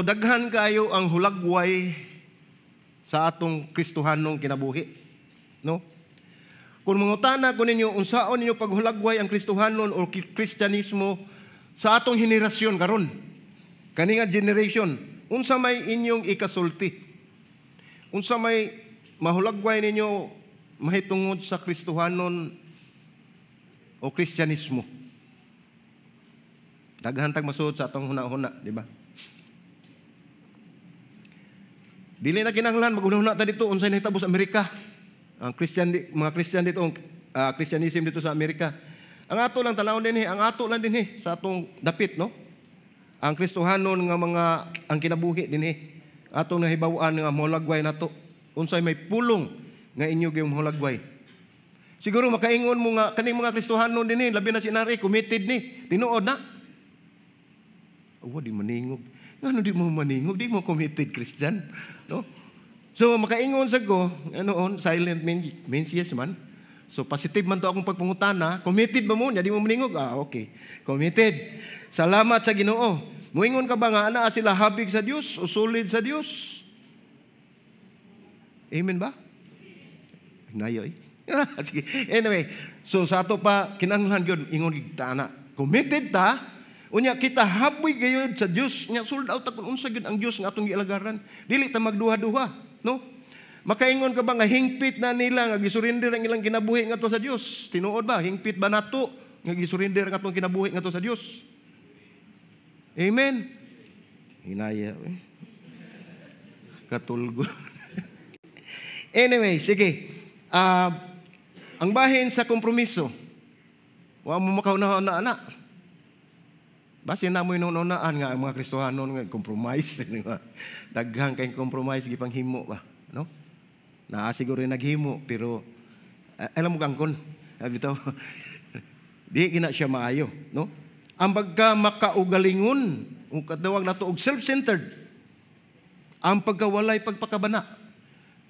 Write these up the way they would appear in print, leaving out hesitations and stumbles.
Daghan kayo ang hulagway sa atong Kristohanong kinabuhi. No? Kung mangutana ko ninyo, unsaon ninyo paghulagway ang Kristohanon o Kristyanismo sa atong henerasyon karon? Kani nga generation, unsa may inyong ikasulti? Unsa may mahulagway ninyo mahitungod sa Kristohanon o Kristyanismo? Daghan tag masuod sa atong huna-huna, di ba? Dili na kinahanglan maghuna-huna ta dito unsay nahitabo sa Amerika. Ang Christian, mga Christian dito, ang Christianism dito sa Amerika. Ang ato lang tan-awon dinhi, ang ato lang dinhi sa atong dapit, no? Ang Kristohanon nga mga ang kinabuhi dinhi. Atong nahibaw-an nga mohulagway nato. Unsay may pulong nga inyo gyud mohulagway. Siguro makaingon mo nga kaning mga Kristohanon dinhi, labi na si Nari, committed ni. Tinuod na. Oh, di maningog. Ngano di mo maningog? Di mo committed Christian, no? So makaingon sa ko, ano on, silent means yes man. So positive man to akong pagpangutana, committed ba mo? Nya di mo maningog? Ah, okay. Committed. Salamat sa Ginoo. Muingon ka ba nga ana sila habig sa Dios o solid sa Dios? Amen ba? Nayo eh. Sige. Anyway, so sa ato pa kinahanglan gyud ingon gyud ta ana. Committed ta. Unya kita haboy gayud sa Dios, nya sold out ta kung unsa gyud ang Dios nga atong gialagaran. Dili ta magduha-duha, no? Makaingon ka ba nga hingpit na nila nga gisurrender ang ilang kinabuhi ngadto sa Dios? Tinuod ba? Hingpit ba nato nga gisurrender ang atong kinabuhi ngadto sa Dios? Amen. Hinaya eh. Katulgo. Anyway, sige. Ang bahin sa kompromiso, wa mo makauna-una ana. Basin na mo inuunaan nga ang mga Kristohanon nga compromise. Daghang kay compromise gipanghimo ba, no? Naa siguro naghimo pero alam mo kangkon, bitaw. Di gina siya maayo, no? Ang pagka makaugalingon, ug katawag nato og self-centered, ang pagkawalay pagpakabana.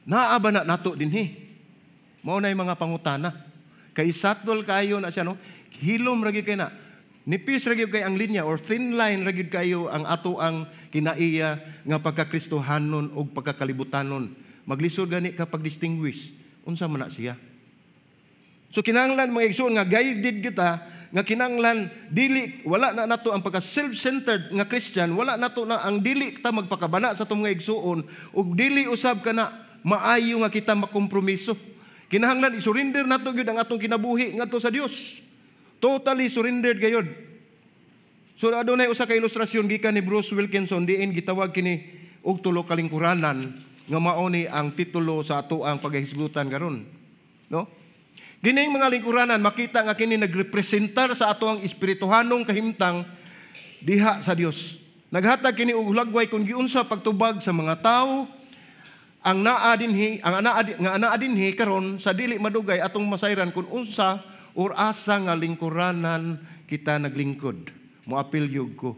Naa ba na nato dinhi? Mao na mga pangutana. Kay satol kayo na siya, no? Hilom ra gyud kay na. Nipis ra gyud kay ang linya or thin line ra gyud kayo ang ato ang kinaiya nga pagkakristohanon ug pagkakalibutanon. Maglisod gani ka pag-distinguish unsa man na siya. So kinahanglan, mga igsoon, nga guided kita nga kinahanglan dili wala na nato ang pagka self-centered nga Christian, wala nato na ang dili ta magpakabana sa atong mga igsoon ug dili usab kana maayo nga kita makompromiso. Kinahanglan isurrender nato gyud ang atong kinabuhi ngadto sa Dios. Totally surrendered gayod. So adunay usa ka ilustrasyon gikan ni Bruce Wilkinson diin gitawag kini og tulo ka lingkuranan nga mao ni ang titulo sa ato ang paghisgutan karon. No? Kining mga lingkuranan makita nga kini nagrepresentar sa ato ang espirituhanong kahimtang diha sa Dios. Naghatag kini og hulagway kung giunsa pagtubag sa mga tawo ang naa dinhi, ang anaa nga anaa dinhi karon sa dili madugay atong masayran kung unsa or asa nga lingkuranan kita naglingkod. Moapil yug ko.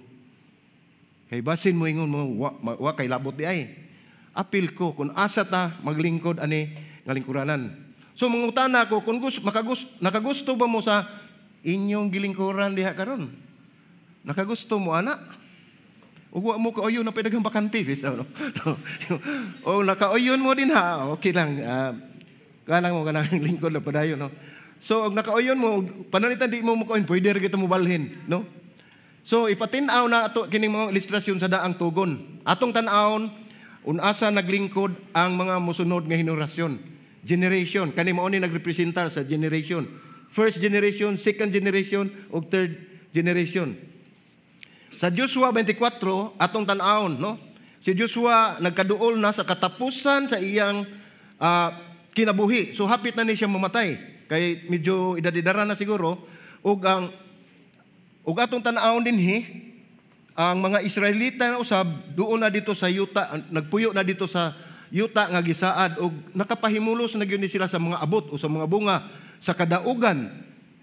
Kay basin mo ingon mo wa kay labot di ay. Apil ko kung asa ta maglingkod ani nga lingkuranan. So mangutana ko kung gusto nakagusto ba mo sa inyong gilingkuran diha karon? Nakagusto mo ana? Ug wa mo kauyon na pwede kang bakante bitaw, no? O nakauyon mo din ha, okay lang. Kanang mo kanang lingkod na padayon, no? So og nakauyon mo pananglitan di mo mokauyon, pwede ra kita mobalhin, no? So ipatin-aw na ato kining mga ilustrasyon sa daang tugon. Atong tan-awon unasa naglingkod ang mga mosunod nga henerasyon. Generation kani mao ni nagrepresentar sa generation. First generation, second generation ug third generation. Sa Joshua 24 atong tan-awon, no? Si Joshua nagkaduol na sa katapusan sa iyang kinabuhi. So hapit na ni siya mamatay. Kay medyo edad-edara na siguro ug ang ug atong tan-awon dinhi ang mga Israelita na usab duol na dito sa yuta, nagpuyo na dito sa yuta nga gisaad ug nakapahimulos na gyud ni sila sa mga abot o sa mga bunga sa kadaugan.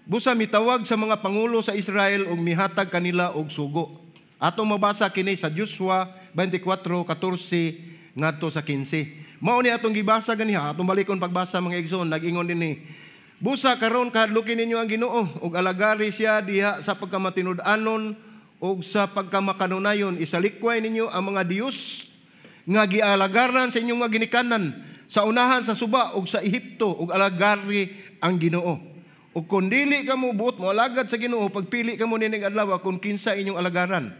Busa mitawag sa mga pangulo sa Israel ug mihatag kanila og sugo. Atong mabasa kini sa Joshua 24:14 ngadto sa 15. Mao ni atong gibasa ganiha, atong balikon pagbasa, mga igsoon, nag-ingon dinhi. Busa karon kahadlukin ninyo ang Ginoo ug alagari siya diha sa pagkamatinud-anon Ug sa pagkamakanunayon, isalikway ninyo ang mga diyos nga gialagaran sa inyong mga ginikanan sa unahan sa suba ug sa Ehipto, ug alagari ang Ginoo. Ug kung dili kamo buot mo alagad sa Ginoo, pagpili kamo nining adlaw kung kinsa inyong alagaran.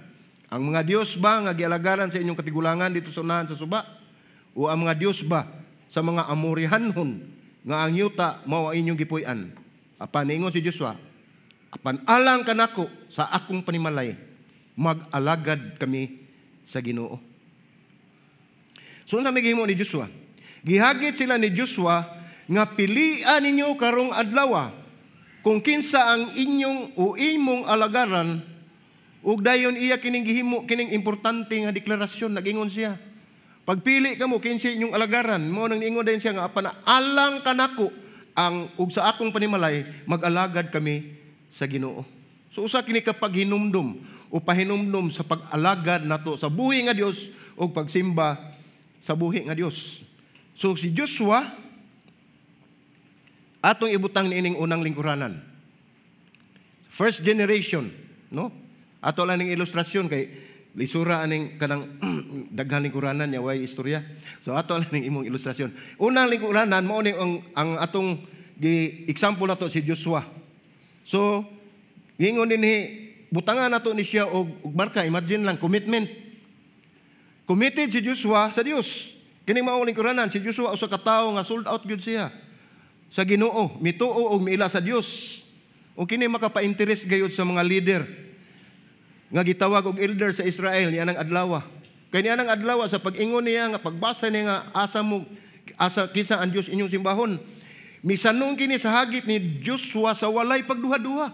Ang mga diyos ba nga gialagaran sa inyong katigulangan dito sa unahan sa suba? O ang mga diyos ba sa mga Amorihanhon nga ang yuta mao ang inyong gipuy-an? Apan niingon si Joshua, "Apan alang kanako sa akong panimalay, mag-alagad kami sa Ginoo." So unsa may gihimo ni Joshua? Gihagit sila ni Joshua nga pilian ninyo karong adlaw kung kinsa ang inyong o imong alagaran, ug dayon iya kining gihimo kining importante nga deklarasyon. Nagingon siya, "Pagpili kamo kinsa inyong alagaran." Mao nang niingon dayon siya nga apan alang kanako ang ug sa akong panimalay, mag-alagad kami sa Ginoo. So usa kini ka paghinumdum o pahinumdum sa pag-alagad nato sa buhi nga Dios ug pagsimba sa buhi nga Dios. So si Joshua atong ibutang niining unang lingkuranan. First generation, no? Ato lang ning ilustrasyon kay lisura aning kanang daghan lingkuranan niya, way istorya. So ato lang ning imong ilustrasyon. Unang lingkuranan mao ni ang atong gi example nato, si Joshua. So ingon dinhi, butangan nato ni siya og marka. Imagine lang, commitment. Committed si Joshua sa Dios. Kini mao lingkuranan, si Joshua usa ka tawo nga sold out gyud siya sa Ginoo, mituo og miila sa Dios. O kini makapa-interest gayud sa mga leader nga gitawag og elder sa Israel niya nang adlaw. Kay niya nang adlaw, sa pag-ingon niya nga pagbasa niya nga asa mo asa kinsa ang Dios inyong simbahon. Misanong kini sa hagit ni Joshua sa walay pagduha-duha.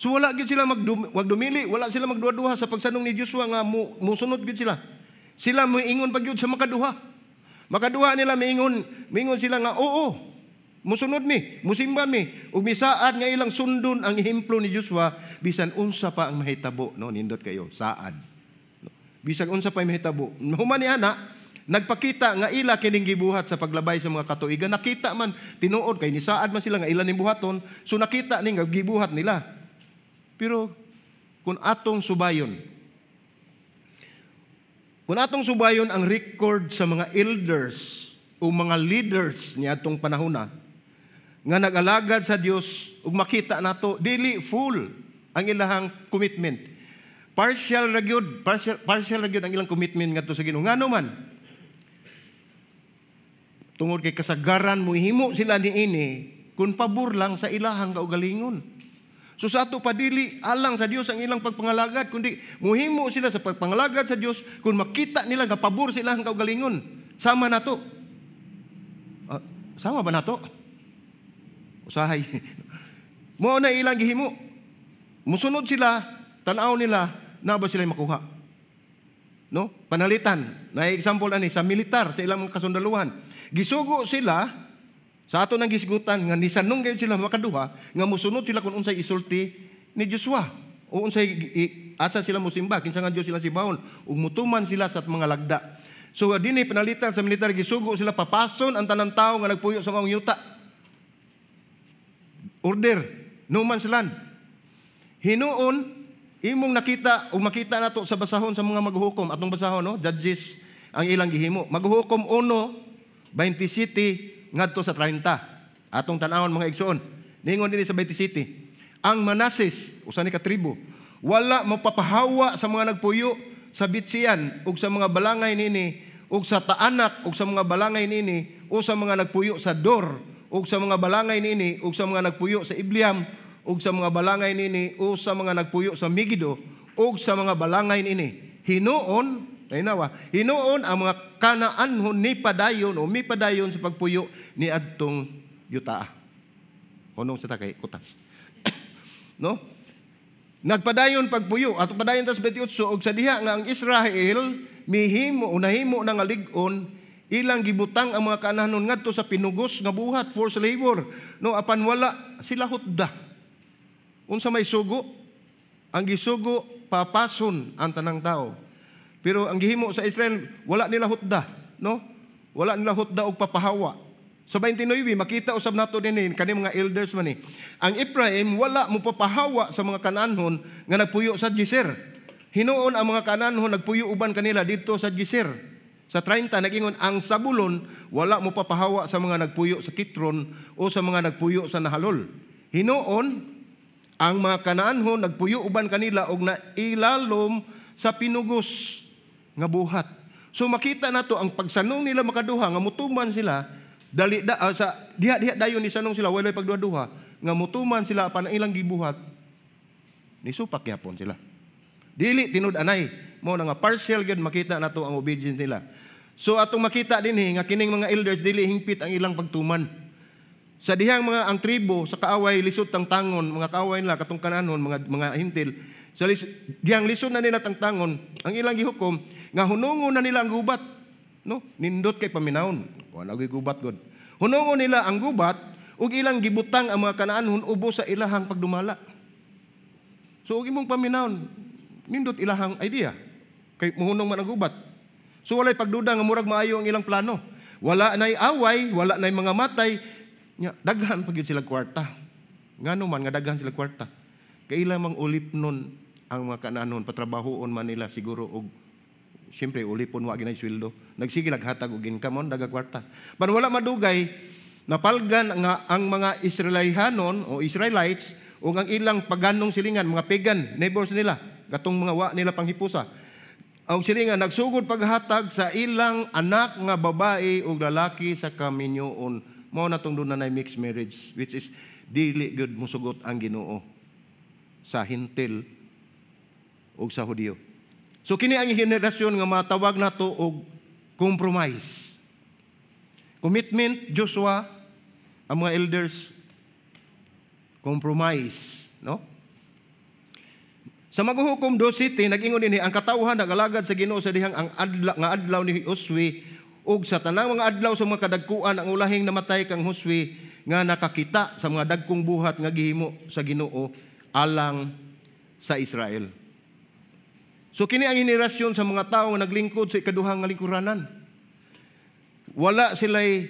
So wala gyud sila magdumili, wala sila magduha-duha sa pagsanong ni Joshua nga musunod gyud sila. Sila moingon pa gyud sa makaduha. Makaduha nila miingon sila nga oo. Musunod mi, musimba mi, ug misaad nga ilang sundon ang ehemplo ni Joshua bisan unsa pa ang mahitabo, no? Nindot kayo, saad. No? Bisan unsa pa ang mahitabo. Human ni ana, nagpakita nga ila kining gibuhat sa paglabay sa mga katuigan. Nakita man tinuod kay nisaad man sila nga ila ning buhaton, so nakita ning nga gibuhat nila. Pero kung atong subayon ang record sa mga elders o mga leaders niadtong panahona nga nag-alagad sa Dios, ug makita nato dili full ang ilahang commitment. Partial ra gyud, partial, partial ra gyud ang ilang commitment ngadto sa Ginoo. Ngano man? Tungod kay kasagaran mohimo sila niini kung pabor lang sa ilahang kaugalingon. So sa ato pa, dili alang sa Dios ang ilang pagpangalagad, kundi muhimo sila sa pagpangalagad sa Dios kung makita nila nga pabor sa ilahang kaugalingon. Sama nato. Sama ba nato? Usahay. Mao na ilang gihimo. Musunod sila, tan-aw nila, na ba sila makuha? No? Panalitan. Na example ani sa militar, sa ilang mga kasundaluhan. Gisugo sila sa ato nang gisgutan nga nisanong gayud sila makaduha nga musunod sila kung unsay isulti ni Joshua o unsay asa sila musimba, kinsa nga Dios sila simbahon, ug mutuman sila sa mga lagda. So dinhi panalitan sa militar, gisugo sila papason ang tanang tawo nga nagpuyo sa maong yuta. Order, no man's land. Hinuon imong nakita o makita nato sa basahon sa mga maghuhukom, atong basahon, no, Judges ang ilang gihimo. Maghuhukom 1, 27 ngadto sa 30. Atong tan-awon, mga igsoon. Ningon dinhi sa 27. Ang Manases, usa ni ka tribo, wala mapapahawa sa mga nagpuyo sa Betsian ug sa mga balangay nini, ug sa Taanak ug sa mga balangay nini, o sa mga nagpuyo sa Dor ug sa mga balangay nini, ug sa mga nagpuyo sa Ibleam ug sa mga balangay nini, o sa mga nagpuyo sa Megido ug sa mga balangay nini. Hinuon, tanawa, hinuon ang mga Kanaanhon ni padayon o mipadayon sa pagpuyo ni adtong yutaa. Hunong sa takay kutas. No? Nagpadayon pagpuyo ato padayon tas 28, og sa diha nga ang Israel mihimo o nahimo na nga lig-on, ilang gibutang ang mga Kanaanhon ngadto sa pinugos nga buhat, forced labor, no? Apan wala sila hutda. Unsa may sugo? Ang gisugo, papason ang tanang tao, pero ang gihimo sa Israel, wala nila hutda, no? Wala nila hutda og papahawa. Sa 29, makita usab nato dinhi kani mga elders man ni. Ang Ephraim wala mo papahawa sa mga Kanaanhon nga nagpuyo sa Gezer. Hinuon ang mga Kanaanhon nagpuyo uban kanila didto sa Gezer. Sa 30, nagingon ang Zabulon wala mo papahawa sa mga nagpuyo sa Kitron o sa mga nagpuyo sa Nahalol. Hinuon ang mga Kanaanhon nagpuyo uban kanila og nailalom sa pinugos nga buhat. So makita nato ang pagsanong nila makaduha nga mutuman sila dali da, sa diha diha dayon ni sanong sila, walay pagduha-duha nga mutuman sila apan ang ilang gibuhat nisupak gyapon sila. Dili tinud-anay mo na nga partial gyud makita nato ang obedience nila. So atong makita dinhi nga kining mga elders dili hingpit ang ilang pagtuman. Sa dihang mga ang tribo sa kaaway lisod tangtangon, mga kaaway nila katong Kanaanhon, mga Hentil, sa dihang lisod na nila tangtangon, ang ilang gihukom nga hunungon na nila ang gubat, no? Nindot kay paminawon. Wala gyud gubat god. Hunungon nila ang gubat ug ilang gibutang ang mga Kanaanhon ubos sa ilahang pagdumala. So ug imong paminawon, nindot ilahang idea kay muhunong man ang gubat. So walay pagduda nga murag maayo ang ilang plano. Wala nay away, wala nay mga matay. Nya, daghan pa gyud sila kwarta. Ngano man nga daghan sila kwarta? Kay ilang mang ulipnon ang mga Kanaanhon, patrabahoon man nila siguro og siyempre ulipon wa ginay sweldo. Nagsige naghatag og income on daga kwarta. Pan wala madugay, napalgan nga ang mga Israelihanon o Israelites o ang ilang paganong silingan, mga pagan neighbors nila, katong mga wa nila panghipusa. Ang silingan nagsugod paghatag sa ilang anak nga babae ug lalaki sa kaminyoon. Mao na tong doon na mixed marriage, which is dili gud musugot ang Ginoo sa Hentil ug sa Hudiyo. So kini ang henerasyon nga matawag nato og compromise. Commitment, Joshua, ang mga elders, compromise, no? Sa Maghuhukom 2:7, nag-ingon dinhi, ang katawhan nagalagad sa Ginoo sa dihang ang adlaw nga adlaw ni Josue ug sa tanang mga adlaw sa mga kadagkuan. Ang ulahing namatay kang Josue nga nakakita sa mga dagkong buhat nga gihimo sa Ginoo alang sa Israel. So kini ang henerasyon sa mga tawo nga naglingkod sa ikaduhang nga lingkuranan. Wala sila'y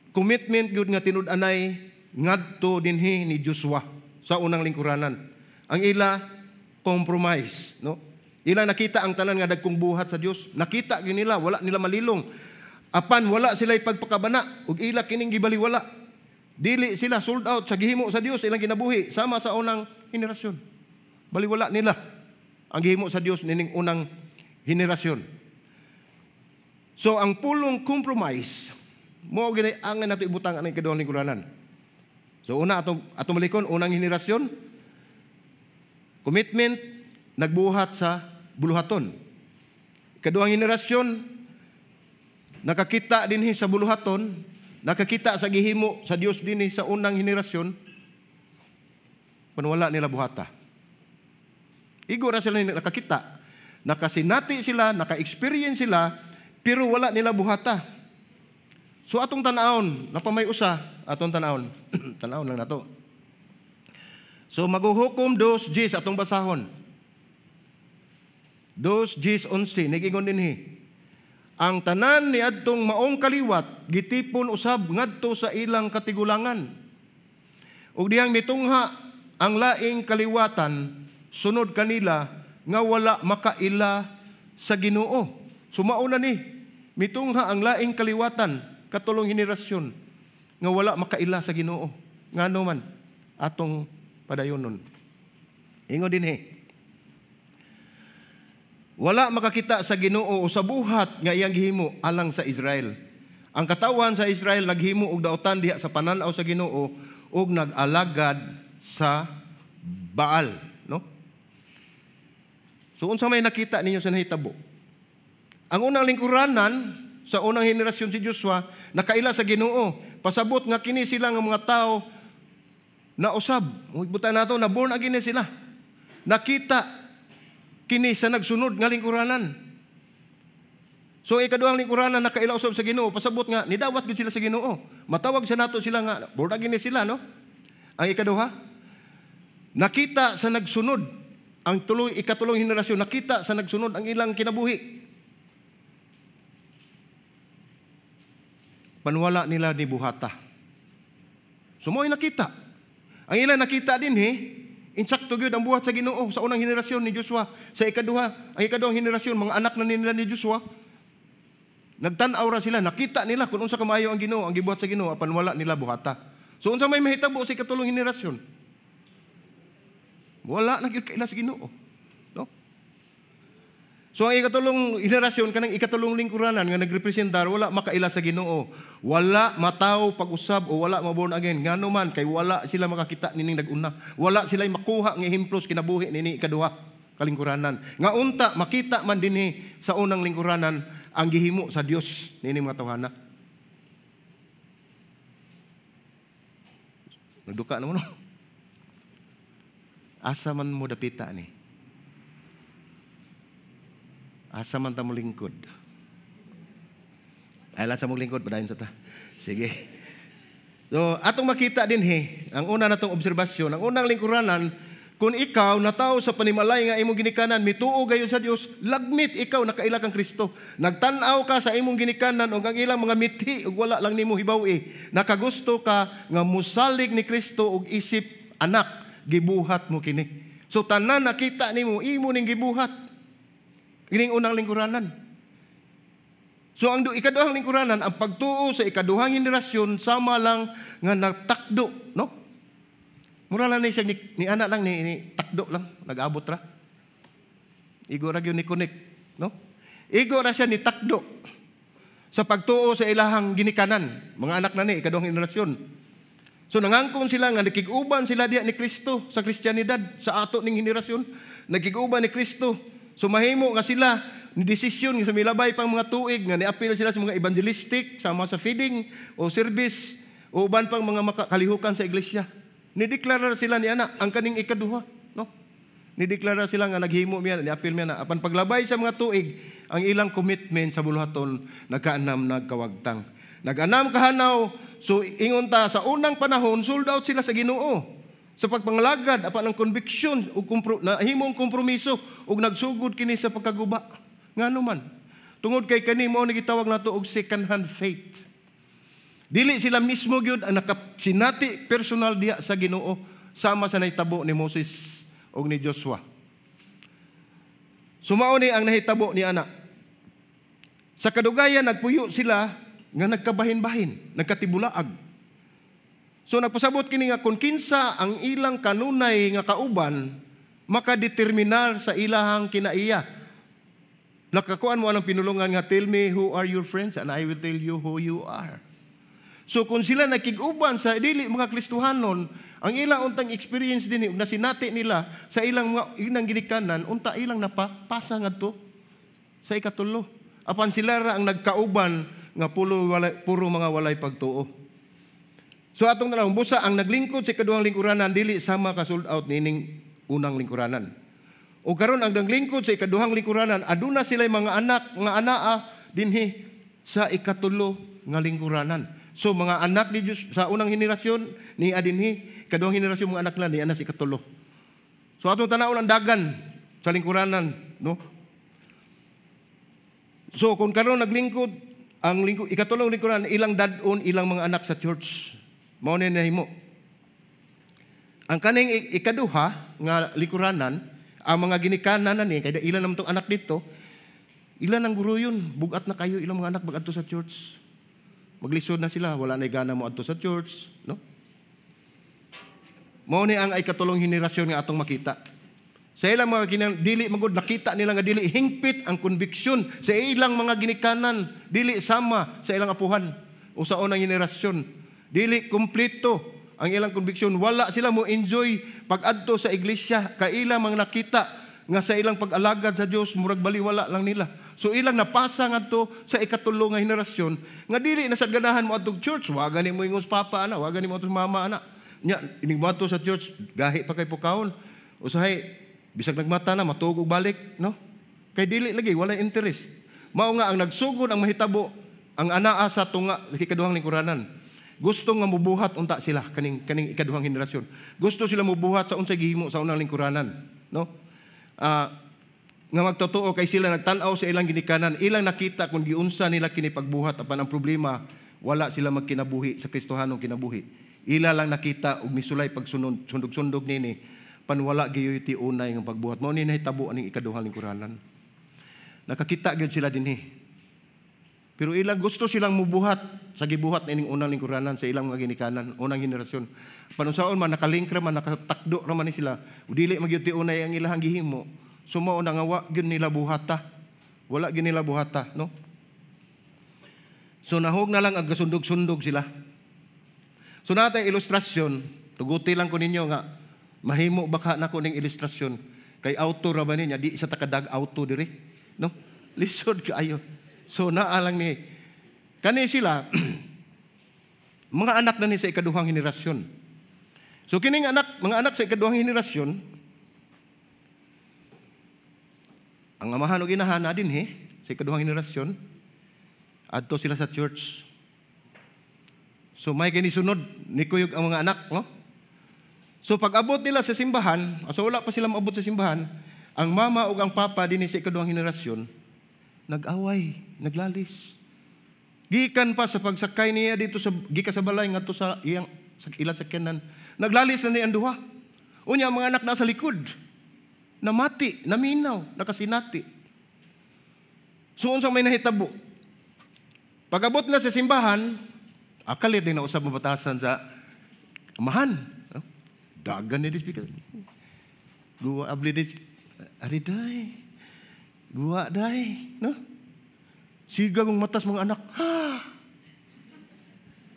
commitment gyud nga tinud-anay ngadto dinhi ni Joshua sa unang lingkuranan. Ang ila compromise, no? Ilang nakita ang tanan nga dagkong buhat sa Dios. Nakita gyud nila, wala nila malilong. Apan wala sila pagpakabana ug ila kining gibaliwala. Dili sila sold out sa gihimo sa Dios ilang kinabuhi sama sa unang henerasyon. Baliwala nila ang gihimo sa Dios nining unang henerasyon. So ang pulong compromise mo gini ang nato ibutang aning kaduhang lingkuranan. So una atong balikon unang henerasyon, commitment, nagbuhat sa buluhaton. Kaduhang henerasyon, nakakita dinhi sa buluhaton, nakakita sa gihimo sa Dios dinhi sa unang henerasyon, panwala nila buhata. Igo ra sila nakakita. Nakasinati sila, naka-experience sila, pero wala nila buhata. So atong tanawon, napamay usa, atong tanawon. Tanawon lang nato. So Maghuhukom 2:10 atong basahon. 2:10-11, nigingon dinhi. Ang tanan ni adtong maong kaliwat gitipon usab ngadto sa ilang katigulangan. Ug dihang mitungha ang laing kaliwatan sunod kanila nga wala makaila sa Ginoo. So mauna ni mitungha ang laing kaliwatan katulong henerasyon nga wala makaila sa Ginoo. Ngano man atong padayonon. Ingon dinhi. Wala makakita sa Ginoo o sa buhat nga iyang gihimo alang sa Israel. Ang katawan sa Israel naghimo og dautan diha sa panan-aw sa Ginoo ug nag-alagad sa Baal, no? So unsa may nakita ninyo sa nahitabo? Ang unang lingkuranan sa unang henerasyon si Joshua nakaila sa Ginoo. Pasabot nga kini sila nga mga tao na usab. Buta nato na born again sila. Nakita kini sa nagsunod nga lingkuranan. So ikaduhang lingkuranan nakaila usab sa Ginoo, pasabot nga nidawat gud sila sa Ginoo. Matawag sa nato sila nga born again sila, no? Ang ikaduha, nakita sa nagsunod ang tuloy ikatulong henerasyon, nakita sa nagsunod ang ilang kinabuhi. Panwala nila ni buhata. So mo'y nakita. Ang ilang nakita din insakto gyud ang buhat sa Ginoo sa unang henerasyon ni Joshua. Sa ikaduha, ang ikaduhang henerasyon, mga anak na nila ni Joshua, nagtan-aw ra sila, nakita nila kung unsa kamayo ang Ginoo, ang gibuhat sa Ginoo, apan wala nila buhata. So unsa may mahitabo sa ikatulong henerasyon? Wala na gyud kaila sa Ginoo. No? So ang ikatulong henerasyon, kanang ikatulong lingkuranan nga nagrepresentar, wala makaila sa Ginoo. Wala mataw pag-usab o wala maborn again. Ngano man kay wala sila makakita nining nag-una. Wala sila makuha nga ehemplo sa kinabuhi nini ikaduha kalingkuranan. Nga unta makita man dinhi sa unang lingkuranan ang gihimo sa Dios nining mga tawhana. Nagduka na mo, no? Asa man mo dapita ni? Asa man ta mo lingkod? Ay, sa mong lingkod, padayon sa ta. Sige. So, atong makita din ang una natong obserbasyon, ang unang lingkuranan, kung ikaw nataw sa panimalay nga imong ginikanan, mituo gayon sa Dios, lagmit ikaw nakaila kang Kristo. Nagtan-aw ka sa imong ginikanan ug ang ilang mga mithi ug wala lang nimo hibaw-i. Nakagusto ka nga musalig ni Kristo ug isip anak, gibuhat mo kini. So tanan nakita nimo, imo ning gibuhat. Kining unang lingkuranan. So ang ikaduhang lingkuranan, ang pagtuo sa ikaduhang henerasyon sama lang nga nagtakdo, no? Mura lang ni siya ni anak lang ni takdo lang, nag-abot ra. Igo ra gyud ni connect, no? Igo ra siya ni takdo sa pagtuo sa ilahang ginikanan, mga anak na ni ikaduhang henerasyon. So nangangkon sila nga nakig-uban sila diya ni Kristo sa Kristiyanidad sa ato ning henerasyon, nakig-uban ni Kristo. So mahimo nga sila ni desisyon nga sumilabay pang mga tuig nga niapil sila sa mga evangelistic sama sa feeding o service o uban pang mga makalihukan sa iglesia. Nideklara sila ni ana ang kaning ikaduha, no? Nideklara sila nga naghimo miya, niapil miya na apan paglabay sa mga tuig ang ilang commitment sa buluhaton nagkaanam nagkawagtang. Nag-anam kahanaw, so ingon ta sa unang panahon sold out sila sa Ginoo. Sa pagpangalagad apan ang conviction ug nahimong kompromiso ug nagsugod kini sa pagkaguba. Ngano man? Tungod kay kani mao ni gitawag nato og second hand faith. Dili sila mismo gyud ang nakasinati personal diha sa Ginoo sama sa nahitabo ni Moses ug ni Joshua. Sumao ni ang nahitabo ni ana. Sa kadugayan nagpuyo sila nga nagkabahin-bahin, nagkatibulaag. So nagpasabot kini nga kung kinsa ang ilang kanunay nga kauban makadeterminar sa ilahang kinaiya. Nakakuan mo anang pinulungan nga, tell me who are your friends and I will tell you who you are. So kung sila nakig-uban sa dili mga Kristohanon, ang ilang untang experience din na sinati nila sa ilang mga inang ginikanan, unta ilang napapasa ngadto sa ikatulo. Apan sila ra ang nagkauban nga puro mga walay pagtuo. So atong tanawon, busa ang naglingkod sa ikaduhang lingkuranan dili sama ka sold out nining unang lingkuranan. O karon ang naglingkod sa ikaduhang lingkuranan, aduna sila mga anak nga anaa dinhi sa ikatulo nga lingkuranan. So mga anak ni Diyos sa unang henerasyon ni adinhi, ikaduhang henerasyon mga anak na ni ana sa ikatulo. So atong tanawon ang dagan sa lingkuranan, no? So kung karon naglingkod ang lingkod ikatulong lingkuranan, ilang dad-on ilang mga anak sa church. Mao ni nahimo. Ang kaning ikaduha nga lingkuranan, ang mga ginikanan na ni kay ilan naman tong anak dito, ilan ang guro yun, bugat na kayo ilang mga anak magadto sa church. Maglisod na sila, wala na gana mo adto sa church, no? Mao ni ang ikatulong henerasyon nga atong makita. Sa ilang mga dili magud nakita nila nga dili hingpit ang conviction sa ilang mga ginikanan, dili sama sa ilang apuhan o sa unang henerasyon. Dili kompleto ang ilang conviction, wala sila mo enjoy pag-adto sa iglesia, kay ilang mga nakita nga sa ilang pag-alagad sa Dios murag baliwala lang nila. So ilang napasa ngadto sa ikatulo nga henerasyon nga dili na sa ganahan mo adtog church, wa gani mo ingon sa papa ana, wa gani mo adto sa mama ana. Nya inig mo adto sa church, gahi pa kay pukawon. Usahay bisag nagmata na matuog og balik, no? Kay dili lagi wala interest. Mao nga ang nagsugod ang mahitabo ang anaa sa tunga ikaduhang lingkuranan. Gusto nga mubuhat unta sila kaning kaning ikaduhang henerasyon. Gusto sila mubuhat sa unsay gihimo sa unang lingkuranan, no? Nga magtotoo kay sila nagtan-aw sa ilang ginikanan, ilang nakita kung giunsa nila kini pagbuhat apan ang problema Wala sila magkinabuhi sa Kristohanong kinabuhi. Ila lang nakita og misulay pagsunod sundog-sundog nini panwala gyud tiunay nga pagbuhat. Mao ni nahitabo aning ikaduhang lingkuranan. Nakakita gyud sila dinhi. Pero ilang gusto silang mubuhat sa gibuhat nining unang lingkuranan sa ilang mga ginikanan, unang henerasyon. Panunsaon man nakalingkra man, nakatakdo ra man ni sila, dili magyud tiunay ang ilahang gihimo. So mao na nga wa gyud nila buhata. Wala gyud nila buhata, no? So nahog na lang ang gasundog-sundog sila. So natay ilustrasyon, tuguti lang ko ninyo nga mahimo baka nako ning ilustrasyon kay auto ra ba niya, di sa takadag auto diri, no? Lisod kaayo. So naa lang ni kani sila mga anak na ni sa ikaduhang henerasyon. So kining anak, mga anak sa ikaduhang henerasyon, ang amahan og inahan na dinhi sa ikaduhang henerasyon, adto sila sa church. So may kinisunod ni kuyog ang mga anak, no? So pag-abot nila sa simbahan, so wala pa sila maabot sa simbahan, ang mama ug ang papa dinhi sa ikaduhang henerasyon nag-away, naglalis. Gikan pa sa pagsakay niya dito sa gikan sa balay ngadto sa iyang sa ilang sakyanan, naglalis na ni ang duha. Unya ang mga anak nasa likod. Namati, naminaw, nakasinati. So unsa may nahitabo? Pag-abot na sa simbahan, akalit din na usab mabatasan sa amahan. No? Dagan ni speaker. Guwa abli di ari day. Guwa day, no? Siga kong matas mga anak.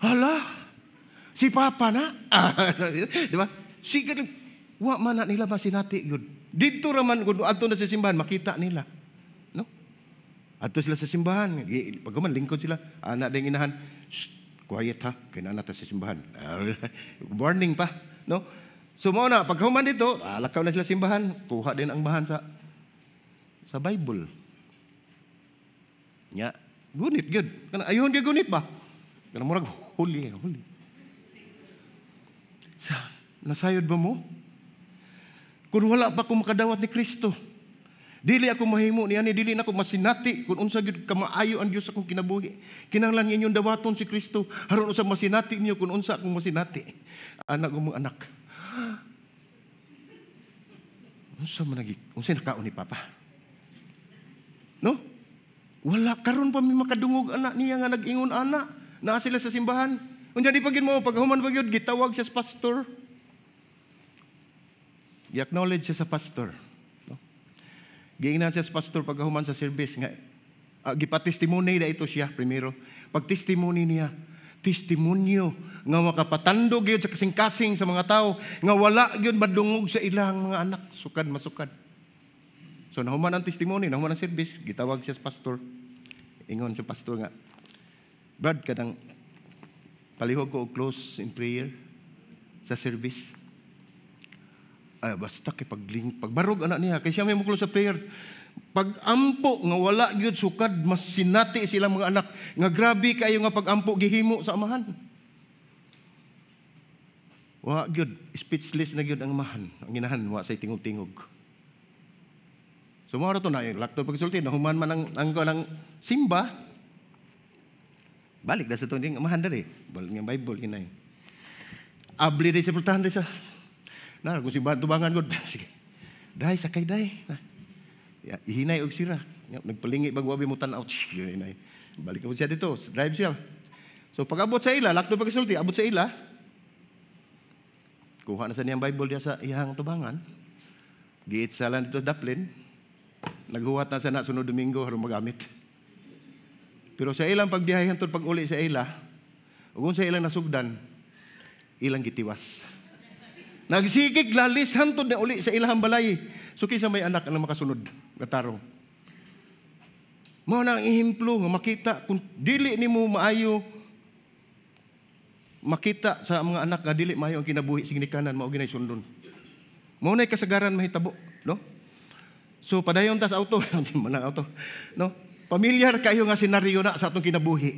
Hala. Si papa na. Di ba? Siga wa man na nila masinati gud. Didto ra man gud adto na sa simbahan makita nila. No? Adto sila sa simbahan, pagkaman lingkod sila, ana ding inahan, shh, quiet ha, kay naa ta sa simbahan. Warning pa, no? So mao na pagkahuman dito, lakaw na sila simbahan, kuha din ang bahan sa Bible. Nya, gunit gyud. Kana ayun gyud gunit ba? Kana murag huli, huli. Sa nasayod ba mo? Kung wala pa ko makadawat ni Kristo, dili ako mahimo niya ni dili na ako masinati kung unsa gyud kamaayo ang Dios akong kinabuhi. Kinahanglan inyong dawaton si Kristo aron usab masinati niyo kung unsa akong masinati. Anak ko mga anak. Unsa man nagi, unsa nakaon ni Papa? No? Wala karon pa mi makadungog anak niya nga nag-ingon ana. Naa sila sa simbahan. Unya di pa gyud mo paghuman pa gyud gitawag siya sa pastor. Gi-acknowledge siya sa pastor. No? Giingnan siya sa pastor paghuman sa service nga gipa-testimony na ito siya primero. Pag testimony niya, testimonyo nga makapatandog gyud sa kasing-kasing sa mga tao nga wala gyud madungog sa ilang mga anak, sukad masukad. So nahuman ang testimony, nahuman ang service, gitawag siya sa pastor. Ingon sa pastor nga, Brad, kanang palihog ko og close in prayer sa service. Ay, basta kay pagbarog anak niya, kay siya may mo-close sa prayer. Pag-ampo nga wala gyud sukad, mas sinati silang mga anak nga grabe kayo nga pag-ampo gihimo sa amahan. Wa gyud, speechless na gyud ang amahan. Ang inahan wa say tingog-tingog. So mao ra to na yung lakto pagsulti nahuman man ang simba. Balik na sa itong ding amahan diri. Balik nga Bible hinay. Abli di sa pultahan di sa na kung simbahan tubangan gud. Sige. Dai sakay dai. Na. Ya, ihinay og sira. Ya, nagpalingi bag wabi mo tan-aw. Hinay. Balik mo siya dito, drive siya. So pag abot sa ila, lakto pagsulti, abot sa ila. Kuha na sa niyang Bible diya sa iyang tubangan. Giit sa lang dito daplin. Naghuwat na sa na sunod Domingo aron magamit. Pero sa ilang pagbiyahe hantod pag uli sa ila, ug sa ilang nasugdan, ilang gitiwas. Nagsigig lalis hantod na uli sa ilang balay. So kinsa may anak ang makasunod nga tarong. Mao na ang ehemplo nga makita kung dili nimo maayo makita sa mga anak nga dili maayo ang kinabuhi sa ginikanan, mao ginay sundon. Mao nay kasagaran mahitabo, no? So padayon ta sa auto, manang auto, no? Pamilyar kayo nga senaryo na sa atong kinabuhi.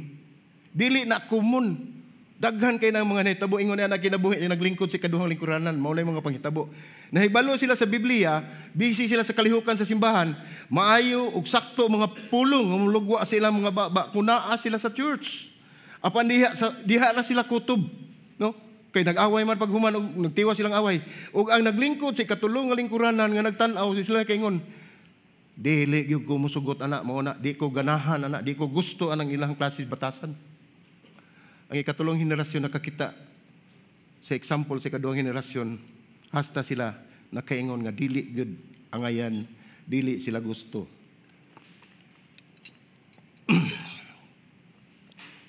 Dili na common. Daghan kay ng mga nahitabo ingon na kinabuhi nga naglingkod sa kaduhang lingkuranan, mao na mga panghitabo. Nahibalo sila sa Biblia, busy sila sa kalihukan sa simbahan, maayo ug sakto mga pulong nga molugwa sa ilang mga baba kun naa sila sa church. Apan diha ra sila kutob, no? Kay nag-away man paghuman og nagtiwa silang away. Ug ang naglingkod sa ikatulo nga lingkuranan nga nagtan-aw sila kaingon, dili gyud ko mosugot ana, mao na di ko ganahan ana, di ko gusto anang ilang klase batasan. Ang ikatulong henerasyon nakakita sa example sa ikaduhang henerasyon, hasta sila nakaingon nga dili gyud angayan, dili sila gusto.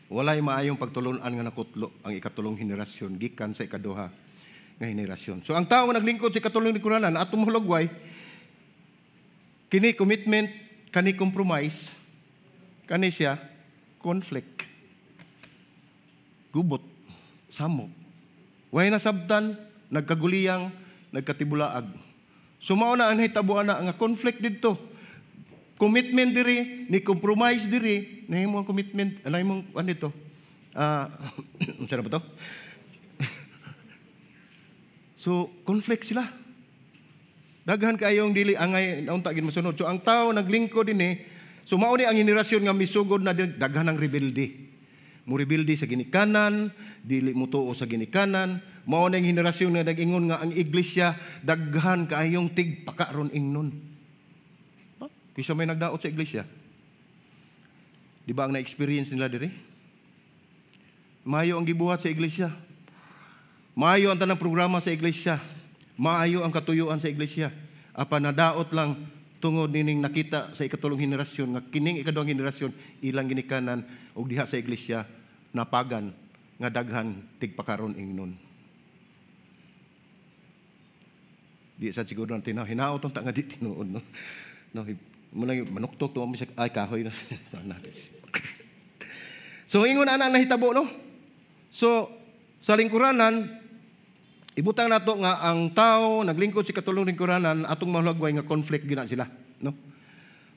Walay maayong pagtulunan nga nakutlo ang ikatulong henerasyon gikan sa ikaduha nga henerasyon. So ang tao nga naglingkod sa ikatulong lingkuranan atong mahulagway, kini commitment, kani compromise, kani siya conflict. Gubot, samok. Way nasabtan, nagkaguliyang, nagkatibulaag. So mao na ang nahitabo ana nga conflict didto. Commitment diri, ni compromise diri, nahimo ang commitment, nahimo ano dito? Unsa na ba to? So conflict sila. Daghan kayong dili angay naunta gid mosunod. So ang tao naglingkod dinhi, so mao ni ang henerasyon nga misugod na daghan ang rebelde. Mo rebelde sa ginikanan, dili mo tuo sa ginikanan. Mao ni ang henerasyon nga nag-ingon nga ang iglesia daghan kaayong tigpakaron ingnon. Kaysa may nagdaot sa iglesia. Di ba ang na-experience nila diri? Maayo ang gibuhat sa iglesia. Maayo ang tanang programa sa iglesia. Maayo ang katuyuan sa iglesia. Apan nadaot lang tungod nining nakita sa ikatulong henerasyon nga kining ikaduhang henerasyon ilang ginikanan og diha sa iglesia napagan nga daghan tigpakaron ingnon. Di sa siguro nang tinaw hinaot unta nga di tinuod, no. No, munang manuktok to mo sa ay kahoy na. So ingon ana nahitabo, no. So sa lingkuranan ibutang nato nga ang tao naglingkod sa ikatulong lingkuranan atong mahulagway nga conflict gina sila, no.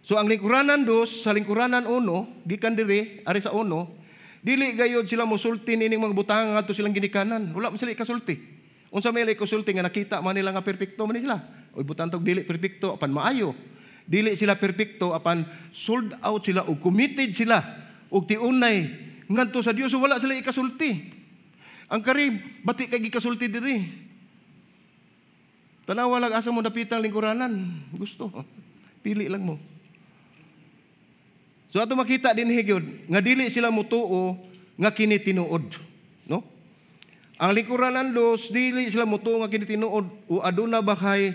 So ang lingkuranan dos sa lingkuranan uno gikan diri ari sa uno dili gayod sila mosulti nining mga butang ngadto silang ginikanan. Wala man sila ikasulti. Unsa may ikasulti nga nakita man nila nga perpekto man sila. O ibutang tog dili perpekto apan maayo. Dili sila perpekto apan sold out sila o committed sila og tiunay ngadto sa Dios. So wala sila ikasulti. Ang kari bati kay gikasulti diri. Tanawa lang asa mo dapitang lingkuranan. Gusto. Pili lang mo. So ato makita din gyud nga dili sila motuo nga kini tinuod, no? Ang lingkuranan dos dili sila motuo nga kini tinuod o aduna ba kay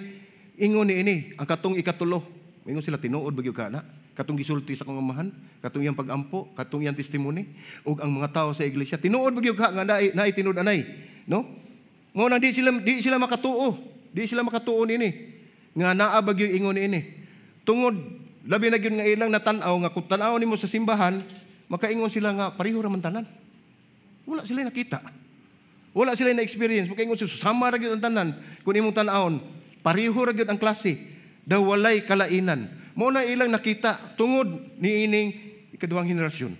ingon niini ang katong ikatulo. Ingon sila tinuod ba gyud ka na? Katong gisulti sa akong amahan, katong iyang pag-ampo, katong iyang testimony ug ang mga tawo sa iglesia. Tinuod ba gyud ka nga naay tinuod anay, no? Mao na di sila makatuo. Di sila makatuo niini nga naa ba gyud ingon niini. Tungod labi na gyud nga ilang natan-aw nga kung tan-aw nimo sa simbahan, makaingon sila nga pareho ra man tanan. Wala sila nakita. Wala sila na-experience. Makaingon sila sama ra gyud ang tanan. Kung imong tan-awon, pareho ra gyud ang klase. Daw walay kalainan. Mao na ilang nakita tungod niining ikaduhang henerasyon.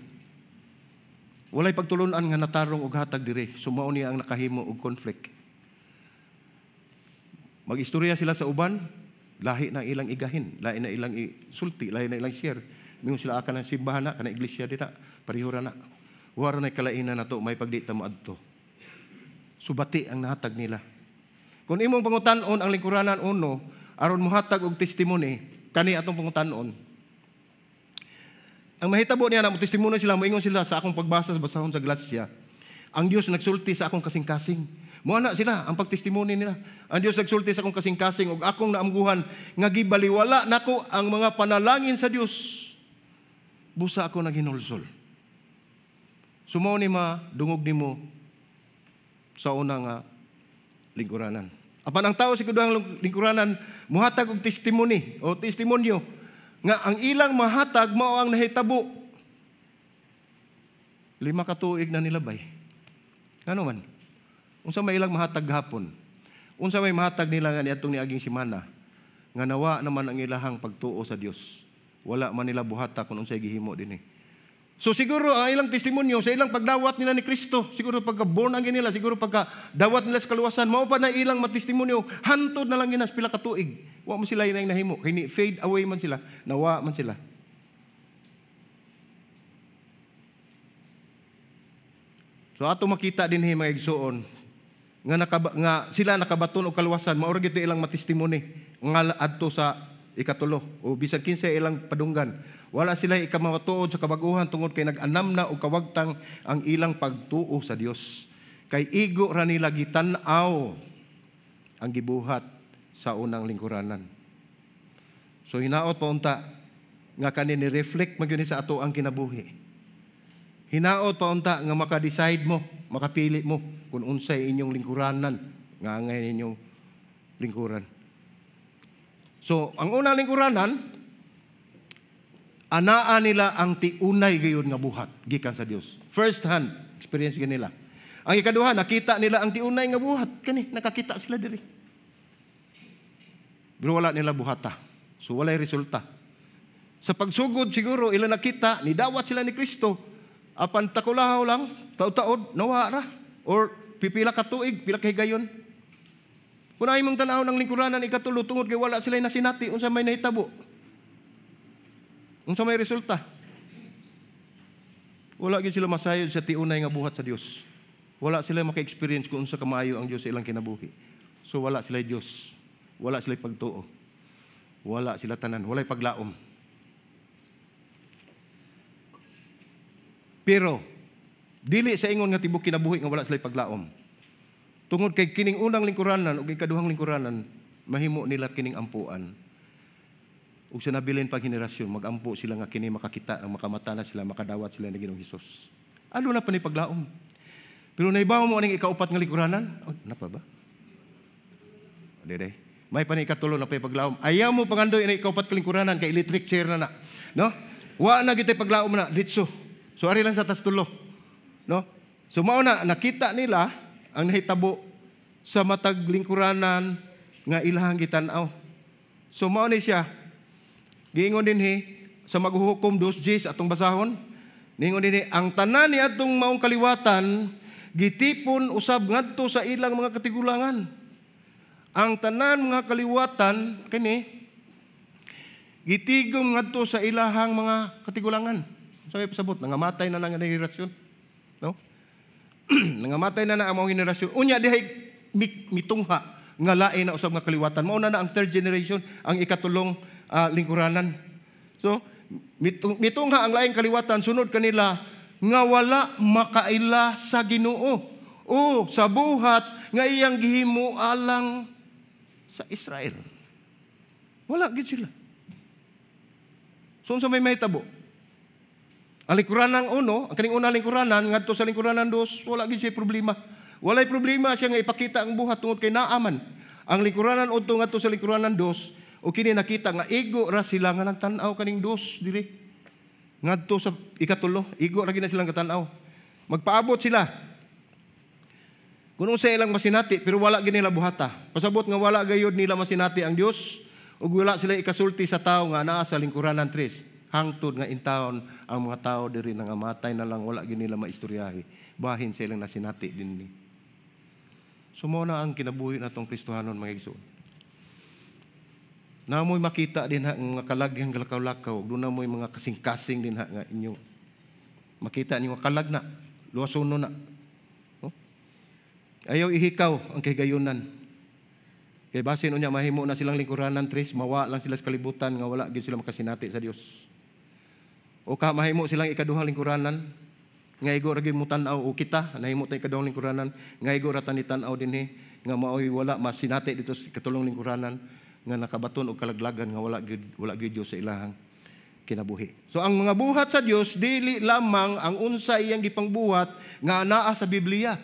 Walay pagtulun-an nga natarong og hatag diri. So mao niya ang nakahimo og conflict. Mag-istorya sila sa uban, lahi na ilang igahin, lahi na ilang isulti, lahi na ilang share. Mingon sila aka ng simbahan na, kana iglesia dita, pareho ra na. Wara na kalainan nato, may pagdita mo adto. Subati ang nahatag nila. Kung imong pangutan-on ang lingkuranan uno, aron mohatag og testimony, kani atong pangutan-on. Ang mahitabo niya na mo testimony sila, moingon sila sa akong pagbasa sa basahon sa Galatia. Ang Dios nagsulti sa akong kasing-kasing. Mo ana sila ang pagtestimony nila. Ang Dios nagsulti sa akong kasing-kasing ug akong naamguhan nga gibaliwala nako ang mga panalangin sa Dios. Busa ako naghinulsol. Sumaw ni ma dungog nimo sa una nga lingkuranan. Apan ang tao sa ikaduhang lingkuranan muhatag og testimony o testimonyo nga ang ilang mahatag mao ang nahitabo. 5 ka tuig na nilabay. Ano man? Unsa may ilang mahatag gahapon? Unsa may mahatag nila nga niadtong niaging semana nga nawa naman ang ilahang pagtuo sa Dios. Wala man nila buhata kung unsay gihimo dinhi. So siguro ang ilang testimonyo sa ilang pagdawat nila ni Kristo, siguro pagka born again nila, siguro pagka dawat nila sa kaluwasan, mao pa na ilang matestimonyo, hantod na lang ginas pila ka tuig. Wa man sila inang nahimo, kay ni fade away man sila, nawa man sila. So ato makita dinhi, mga igsuon, nga sila nakabaton og kaluwasan, mao ra gyud ilang matestimony nga adto sa ikatulo o bisan kinsa ilang padunggan. Wala sila ikamatuod sa kabaguhan tungod kay nag-anam na og kawagtang ang ilang pagtuo sa Dios. Kay igo ra nila gitan-aw ang gibuhat sa unang lingkuranan. So hinaot pa unta nga kani ni reflect man gyud ni sa ato ang kinabuhi. Hinaot pa unta nga maka-decide mo, makapili mo kung unsay inyong lingkuranan, nga angay inyong lingkuran. So, ang unang lingkuranan, anaa nila ang tiunay gayud nga buhat gikan sa Dios. First hand experience gyud nila. Ang ikaduha, nakita nila ang tiunay nga buhat. Kani, nakakita sila diri. Pero wala nila buhata. So walay resulta. Sa pagsugod siguro ila nakita, nidawat sila ni Kristo. Apan takulahaw lang, taod-taod, nawa ra. Or pipila ka tuig, pila ka higayon. Kung ay mong tanaw ng lingkuranan ikatulo, tungod kay wala sila nasinati, unsa may nahitabo? Unsa may resulta? Wala gyud sila masayod sa tiunay nga buhat sa Dios. Wala sila maka-experience kung unsa kamaayo ang Dios sa ilang kinabuhi. So wala sila Dios. Wala sila pagtuo. Wala sila tanan, walay paglaom. Pero dili sa ingon nga tibok kinabuhi nga wala sila paglaom. Tungod kay kining unang lingkuranan ug ikaduhang lingkuranan, mahimo nila kining ampuan. Ug sa nabilin pag henerasyon, magampo sila nga kini makakita, ang makamata na sila, makadawat sila ni Ginoong Hesus. Ano na pa ni paglaom? Pero naibaw mo aning ikaupat nga lingkuranan? Oh, na pa ba? Dede. May pa ni ikatulo na pa paglaom. Ayaw mo pangandoy ani ikaupat ka lingkuranan kay electric chair na na. No? Wa na gyud paglaom na ditso. So ari lang sa tas tulo. No? So mao na nakita nila ang nahitabo sa matag lingkuranan nga ilahang gitan-aw. So mao ni siya. Giingon dinhi sa Maghuhukom 2:10 atong basahon. Ningon dinhi ang tanan ni atong maong kaliwatan gitipon usab ngadto sa ilang mga katigulangan. Ang tanan mga kaliwatan kini gitigom ngadto sa ilahang mga katigulangan. Sabi pasabot, nangamatay na ang henerasyon. No? Nangamatay na na ang mga henerasyon. Unya dihay mitungha nga lain na usab nga kaliwatan. Mao na na ang third generation, ang ikatulong lingkuranan. So, mitungha ang laing kaliwatan sunod kanila nga wala makaila sa Ginoo o sa buhat nga iyang gihimo alang sa Israel. Wala gid sila. So unsa may mahitabo? Ang lingkuranan uno, ang kaning unang lingkuranan ngadto sa lingkuranan dos, wala gid siya problema. Walay problema siya nga ipakita ang buhat tungod kay naaman. Ang lingkuranan udto ngadto sa lingkuranan dos, o kini nakita nga igo ra sila nga nagtan-aw kaning dos diri. Ngadto sa ikatulo, igo ra gid na silang katan-aw. Magpaabot sila. Kung unsa ilang masinati, pero wala gid nila buhata. Pasabot nga wala gayud nila masinati ang Dios ug wala sila ikasulti sa tawo nga naa sa lingkuranan tres. Hangtod nga intawon ang mga tao diri nangamatay na lang, wala gid nila maistoryahi. Bahin sa ilang nasinati dinhi. So mao na ang kinabuhi natong Kristohanon, mga igsoon. Namoy makita din ha nga kalagyang galakaw-lakaw, doon namoy mga kasing-kasing din ha nga inyo. Makita ninyo kalag na, luwasono na. Oh? Ayaw ihikaw ang kahigayunan. Kay basin unya mahimo na silang lingkuranan tres, mawa lang sila sa kalibutan nga wala gyud sila makasinati sa Dios. O ka mahimo silang ikaduhang lingkuranan nga igo ra gyud mo tan-aw o kita nahimo tay ikaduhang lingkuranan nga igo ra ta ni tan-aw dinhi nga maoy wala masinati dito sa ikatulong lingkuranan nga nakabaton og kalaglagan nga wala gyud Dios sa ilahang kinabuhi. So ang mga buhat sa Dios dili lamang ang unsa iyang gipangbuhat nga naa sa Biblia.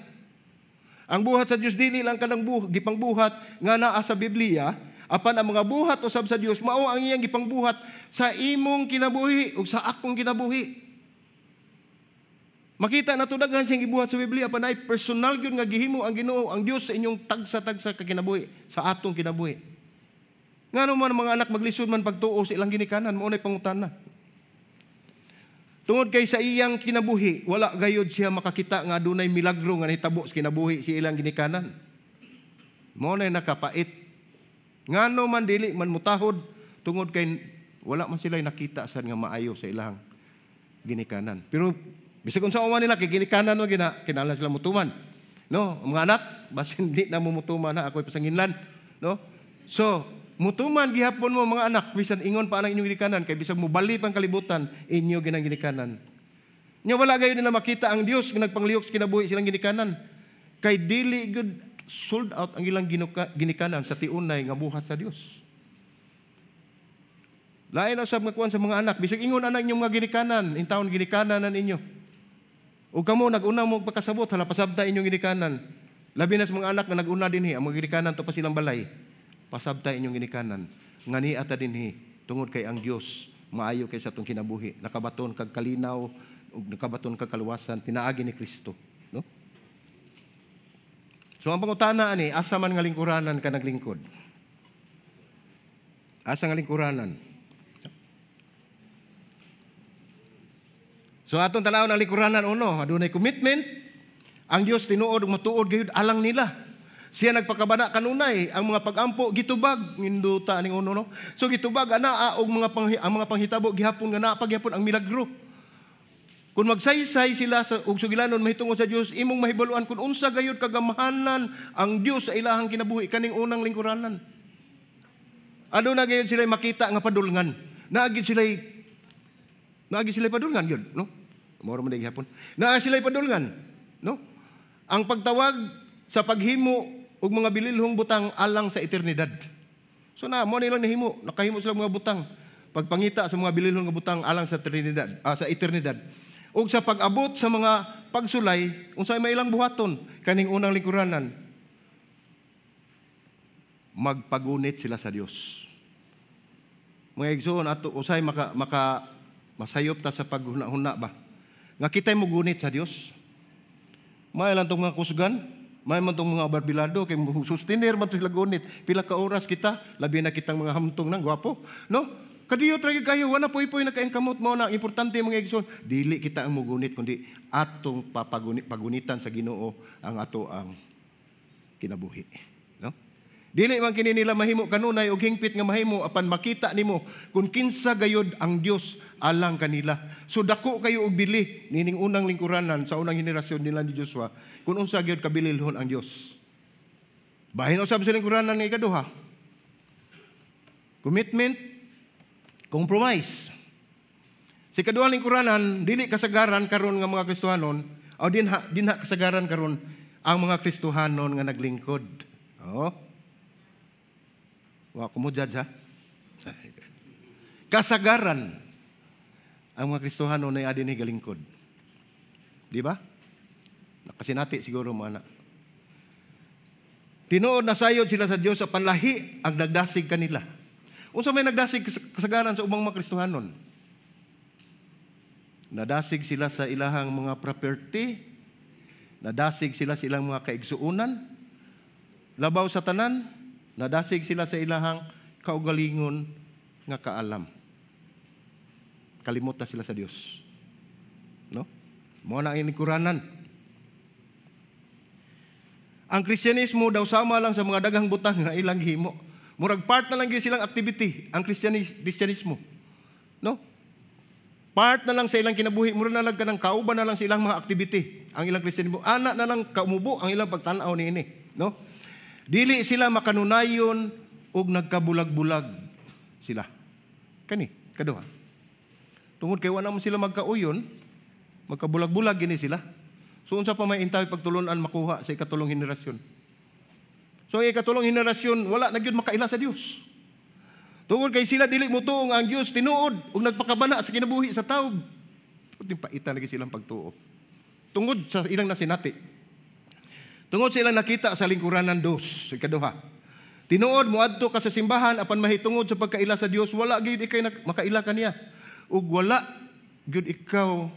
Ang buhat sa Dios dili lang kanang gipangbuhat nga naa sa Biblia, apan ang mga buhat usab sa Dios mao ang iyang gipangbuhat sa imong kinabuhi ug sa akong kinabuhi. Makita nato daghan siyang gibuhat sa Biblia, apan ay personal gyud nga gihimo ang Ginoo ang Dios sa inyong tagsa-tagsa ka kinabuhi, sa atong kinabuhi. Ngano man mga anak maglisod man pagtuo sa ilang ginikanan, mao nay pangutana. Tungod kay sa iyang kinabuhi, wala gayud siya makakita nga adunay milagro nga nahitabo sa kinabuhi sa ilang ginikanan. Mao nay nakapait. Ngano man dili man mutahod tungod kay wala man sila nakita sad nga maayo sa ilang ginikanan. Pero Bisag unsa man nila kay ginikanan mo gina, kinahanglan sila mutuman. No, mga anak, basin di na mo mutuman na ako'y pasanginlan, no? So, mutuman gihapon mo, mga anak, bisan ingon pa ang inyong ginikanan, kay bisag mubali pang kalibutan, inyo ginang ginikanan. Nya wala gayon nila makita ang Dios nga nagpanglihok sa kinabuhi silang ginikanan. Kay dili gud sold out ang ilang ginikanan sa tiunay nga buhat sa Dios. Lain na usab nga kuan sa mga anak, bisag ingon anak inyong mga ginikanan, intawon ginikanan na ninyo. O kamo nag-una mo pagkasabot, hala, pasabta inyong ginikanan. Labi na sa mga anak nga nag-una dinhi, ang mga ginikanan to pa silang balay. Pasabta inyong ginikanan. Nga ni ata dinhi tungod kay ang Dios maayo kay sa atong kinabuhi. Nakabaton kag kalinaw ug nakabaton kag kaluwasan pinaagi ni Kristo, no? So ang pangutana ani, asa man nga lingkuranan ka naglingkod? Asa nga lingkuranan? So atong tan-awon ang lingkuranan uno, adunay commitment. Ang Dios tinuod ug matuod gayud alang nila. Siya nagpakabana kanunay ang mga pagampo gitubag ninduta ning uno, no. So gitubag ana og mga ang mga panghitabo gihapon nga naa paghapon ang milagro. Kung magsaysay sila sa og sugilanon mahitungod sa Dios, imong mahibaluan kung unsa gayud kagamhanan ang Dios sa ilahang kinabuhi kaning unang lingkuranan. Aduna gayud sila makita nga padulngan. Naagi sila padulngan gyud, no? Moro man gihapon. Naa sila padulngan, no? Ang pagtawag sa paghimo og mga bililhong butang alang sa eternidad. So na mo nilang nahimo, nakahimo sila mga butang pagpangita sa mga bililhong nga butang alang sa eternidad, sa eternidad. Ug sa pag-abot sa mga pagsulay, unsay may ilang buhaton kaning unang lingkuranan? Magpagunit sila sa Dios. Mga igsoon, ato usay maka, maka masayop ta sa paghuna-huna ba? Nga kita'y mugunit sa Dios. May lang tong mga kusgan, may man tong mga barbilado kay sustiner man to sila gunit. Pila ka oras kita, labi na kitang mga hamtong nang gwapo, no? Kadiyo tragi kayo, wala poy-poy na kaayong kamot mo na. Ang importante, mga igsoon, dili kita ang mugunit kundi atong papagunit, pagunitan sa Ginoo ang ato ang kinabuhi, no? Dili man kini nila mahimo kanunay og hingpit nga mahimo apan makita nimo kung kinsa gayod ang Dios alang kanila. So dako kayo og bili nining unang lingkuranan sa unang henerasyon nila ni Joshua kung unsa gayud kabililhon ang Dios. Bahin usab sa lingkuranan nga ikaduha. Commitment, compromise. Sa ikaduhang lingkuranan, dili kasagaran karon nga mga Kristohanon, o dinha kasagaran karon ang mga Kristohanon nga naglingkod. Oh. Wa ko mo judge ha. Kasagaran ang mga Kristohanon na adin galingkod. Di ba? Nakasinati siguro mo ana. Tinuod na sayod sila sa Dios sa panlahi ang nagdasig kanila. Unsa may nagdasig kasagaran sa ubang mga Kristohanon? Nadasig sila sa ilahang mga property, nadasig sila sa ilang mga kaigsuonan, labaw sa tanan, nadasig sila sa ilahang kaugalingon nga kaalam. Kalimot na sila sa Dios. No? Mao na ang inikuranan. Ang Kristyanismo daw sama lang sa mga daghang butang nga ilang himo. Murag part na lang gyud silang activity ang Kristyanismo. No? Part na lang sa ilang kinabuhi, murag na lang kanang kauban na lang sa ilang mga activity ang ilang Kristyanismo. Ana na lang kaumubo ang ilang pagtan-aw niini, no? Dili sila makanunayon og nagkabulag-bulag sila. Kani, kaduha. Tungod kay wala man sila magkauyon, magkabulag-bulag gini sila. So unsa pa may intaway pagtulunan makuha sa ikatulong henerasyon? So ang ikatulong henerasyon wala na gyud makaila sa Dios. Tungod kay sila dili motuo nga ang Dios tinuod ug nagpakabana sa kinabuhi sa tawo. Puting paita na gyud silang pagtuo. Tungod sa ilang nasinati. Tungod sa ilang nakita sa lingkuranan dos, ikaduha. Tinuod moadto ka sa simbahan apan mahitungod sa pagkaila sa Dios, wala gyud ikay makaila kaniya. Ug wala gyud ikaw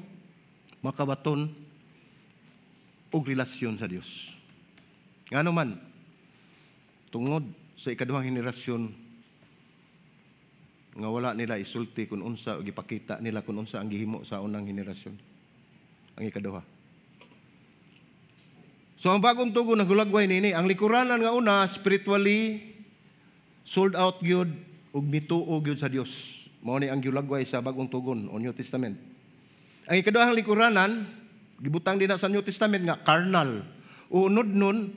makabaton og relasyon sa Dios. Ngano man, tungod sa ikaduhang henerasyon nga wala nila isulti kung unsa o gipakita nila kung unsa ang gihimo sa unang henerasyon, ang ikaduha. So ang bagong tugon nagulagway nini, ang lingkuranan nga una spiritually sold out gyud ug mituo gyud sa Dios. Mao ni ang gulagway sa bagong tugon o New Testament. Ang ikaduhang lingkuranan, gibutang din na sa New Testament nga carnal. Unod nun,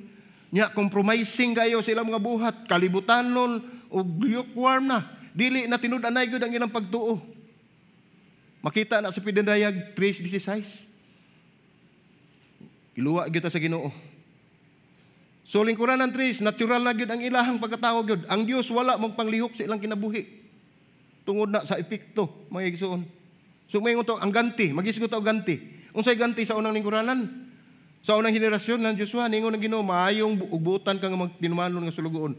nya compromising kayo sa ilang mga buhat, kalibutanon ug lukewarm na. Dili na tinud-anay gyud ang ilang pagtuo. Makita na sa Pidandayag 3:16. Iluwa gyud ta sa Ginoo. So lingkuranan 3, natural na gyud ang ilahang pagkatao gyud. Ang Dios wala magpanglihok sa ilang kinabuhi. Tungod na sa epekto, mga igsoon. So mayngon to ang ganti, magisgot og ganti. Unsay ganti sa unang lingkuranan? Sa unang henerasyon ng Joshua, ningon ang Ginoo, maayong ug buotan ka nga magtinumanon nga sulugoon.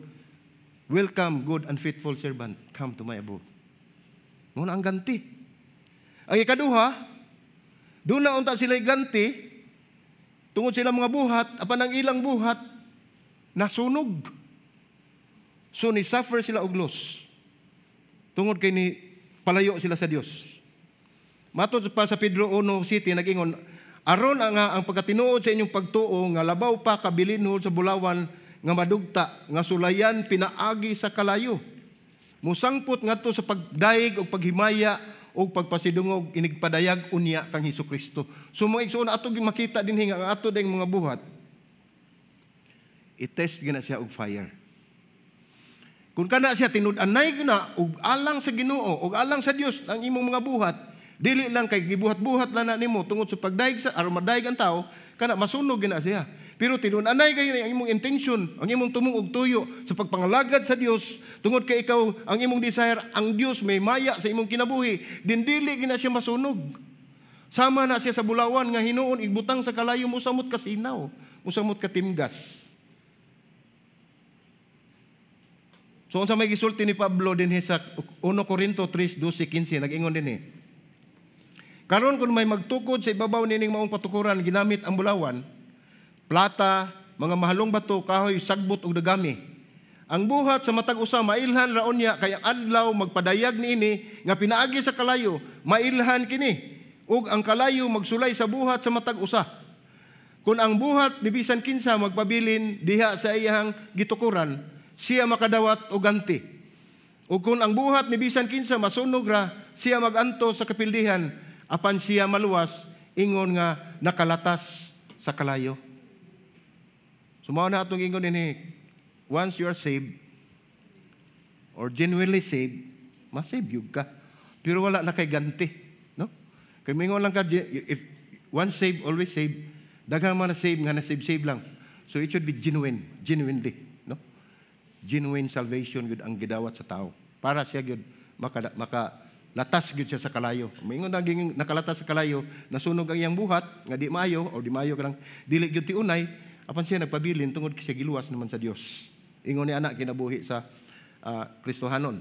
Welcome, good and faithful servant. Come to my abode. Mao na ang ganti. Ang ikaduha, doon na unta sila ganti, tungod sila mga buhat, apan ang ilang buhat, nasunog. So ni suffer sila og loss. Tungod kay ni palayo sila sa Dios. Matod pa sa Pedro 1:7, nag-ingon, aron ang pagkatinuod sa inyong pagtuo nga labaw pa kabilinhon sa bulawan nga madugta nga sulayan pinaagi sa kalayo. Musangpot ngadto sa pagdayeg og paghimaya og pagpasidungog inigpadayag unya kang Hesukristo. So mga igsoon, ato gyud makita dinhi nga ang ato ding mga buhat i-test gina siya og fire. Kung kana siya tinud-anay na og alang sa Ginoo og alang sa Dios ang imong mga buhat, dili lang kay gibuhat-buhat lang na nimo tungod sa pagdayeg sa aron madayeg ang tao, kana masunog gina siya. Pero tinud-anay kayo ang imong intention, ang imong tumong og tuyo sa pagpangalagad sa Dios, tungod kay ikaw ang imong desire ang Dios may maya sa imong kinabuhi, din dili gina siya masunog. Sama na siya sa bulawan nga hinuon ibutang sa kalayo, mosamot ka sinaw, mosamot ka timgas. So unsa may gisulti ni Pablo dinhi sa 1 Corinto 3:12-15, nag-ingon dinhi. Karon kung may magtukod sa ibabaw nining maong patukuran ginamit ang bulawan, plata, mga mahalong bato, kahoy, sagbot ug dagami. Ang buhat sa matag usa mailhan ra unya kay ang adlaw magpadayag niini nga pinaagi sa kalayo, mailhan kini ug ang kalayo magsulay sa buhat sa matag usa. Kung ang buhat ni bisan kinsa magpabilin diha sa iyang gitukuran, siya makadawat og ganti. Ug kung ang buhat ni bisan kinsa masunog ra, siya maganto sa kapildihan, apan siya maluwas, ingon nga nakalatas sa kalayo. So mao na atong ingon dinhi, once you are saved or genuinely saved, masave yun ka. Pero wala na kay ganti, no? Kay mingon lang ka, if once saved, always saved, daghang mga na-save nga na-save-save lang. So it should be genuine, genuinely, no? Genuine salvation gyud ang gidawat sa tao. Para siya gyud makalatas gyud siya sa kalayo. Mingon na ging nakalatas sa kalayo, nasunog ang iyang buhat nga di maayo or di maayo kanang dili gyud tiunay, apan siya nagpabilin tungod kay siya giluwas naman sa Dios. Ingon ni anak kinabuhi sa Kristohanon.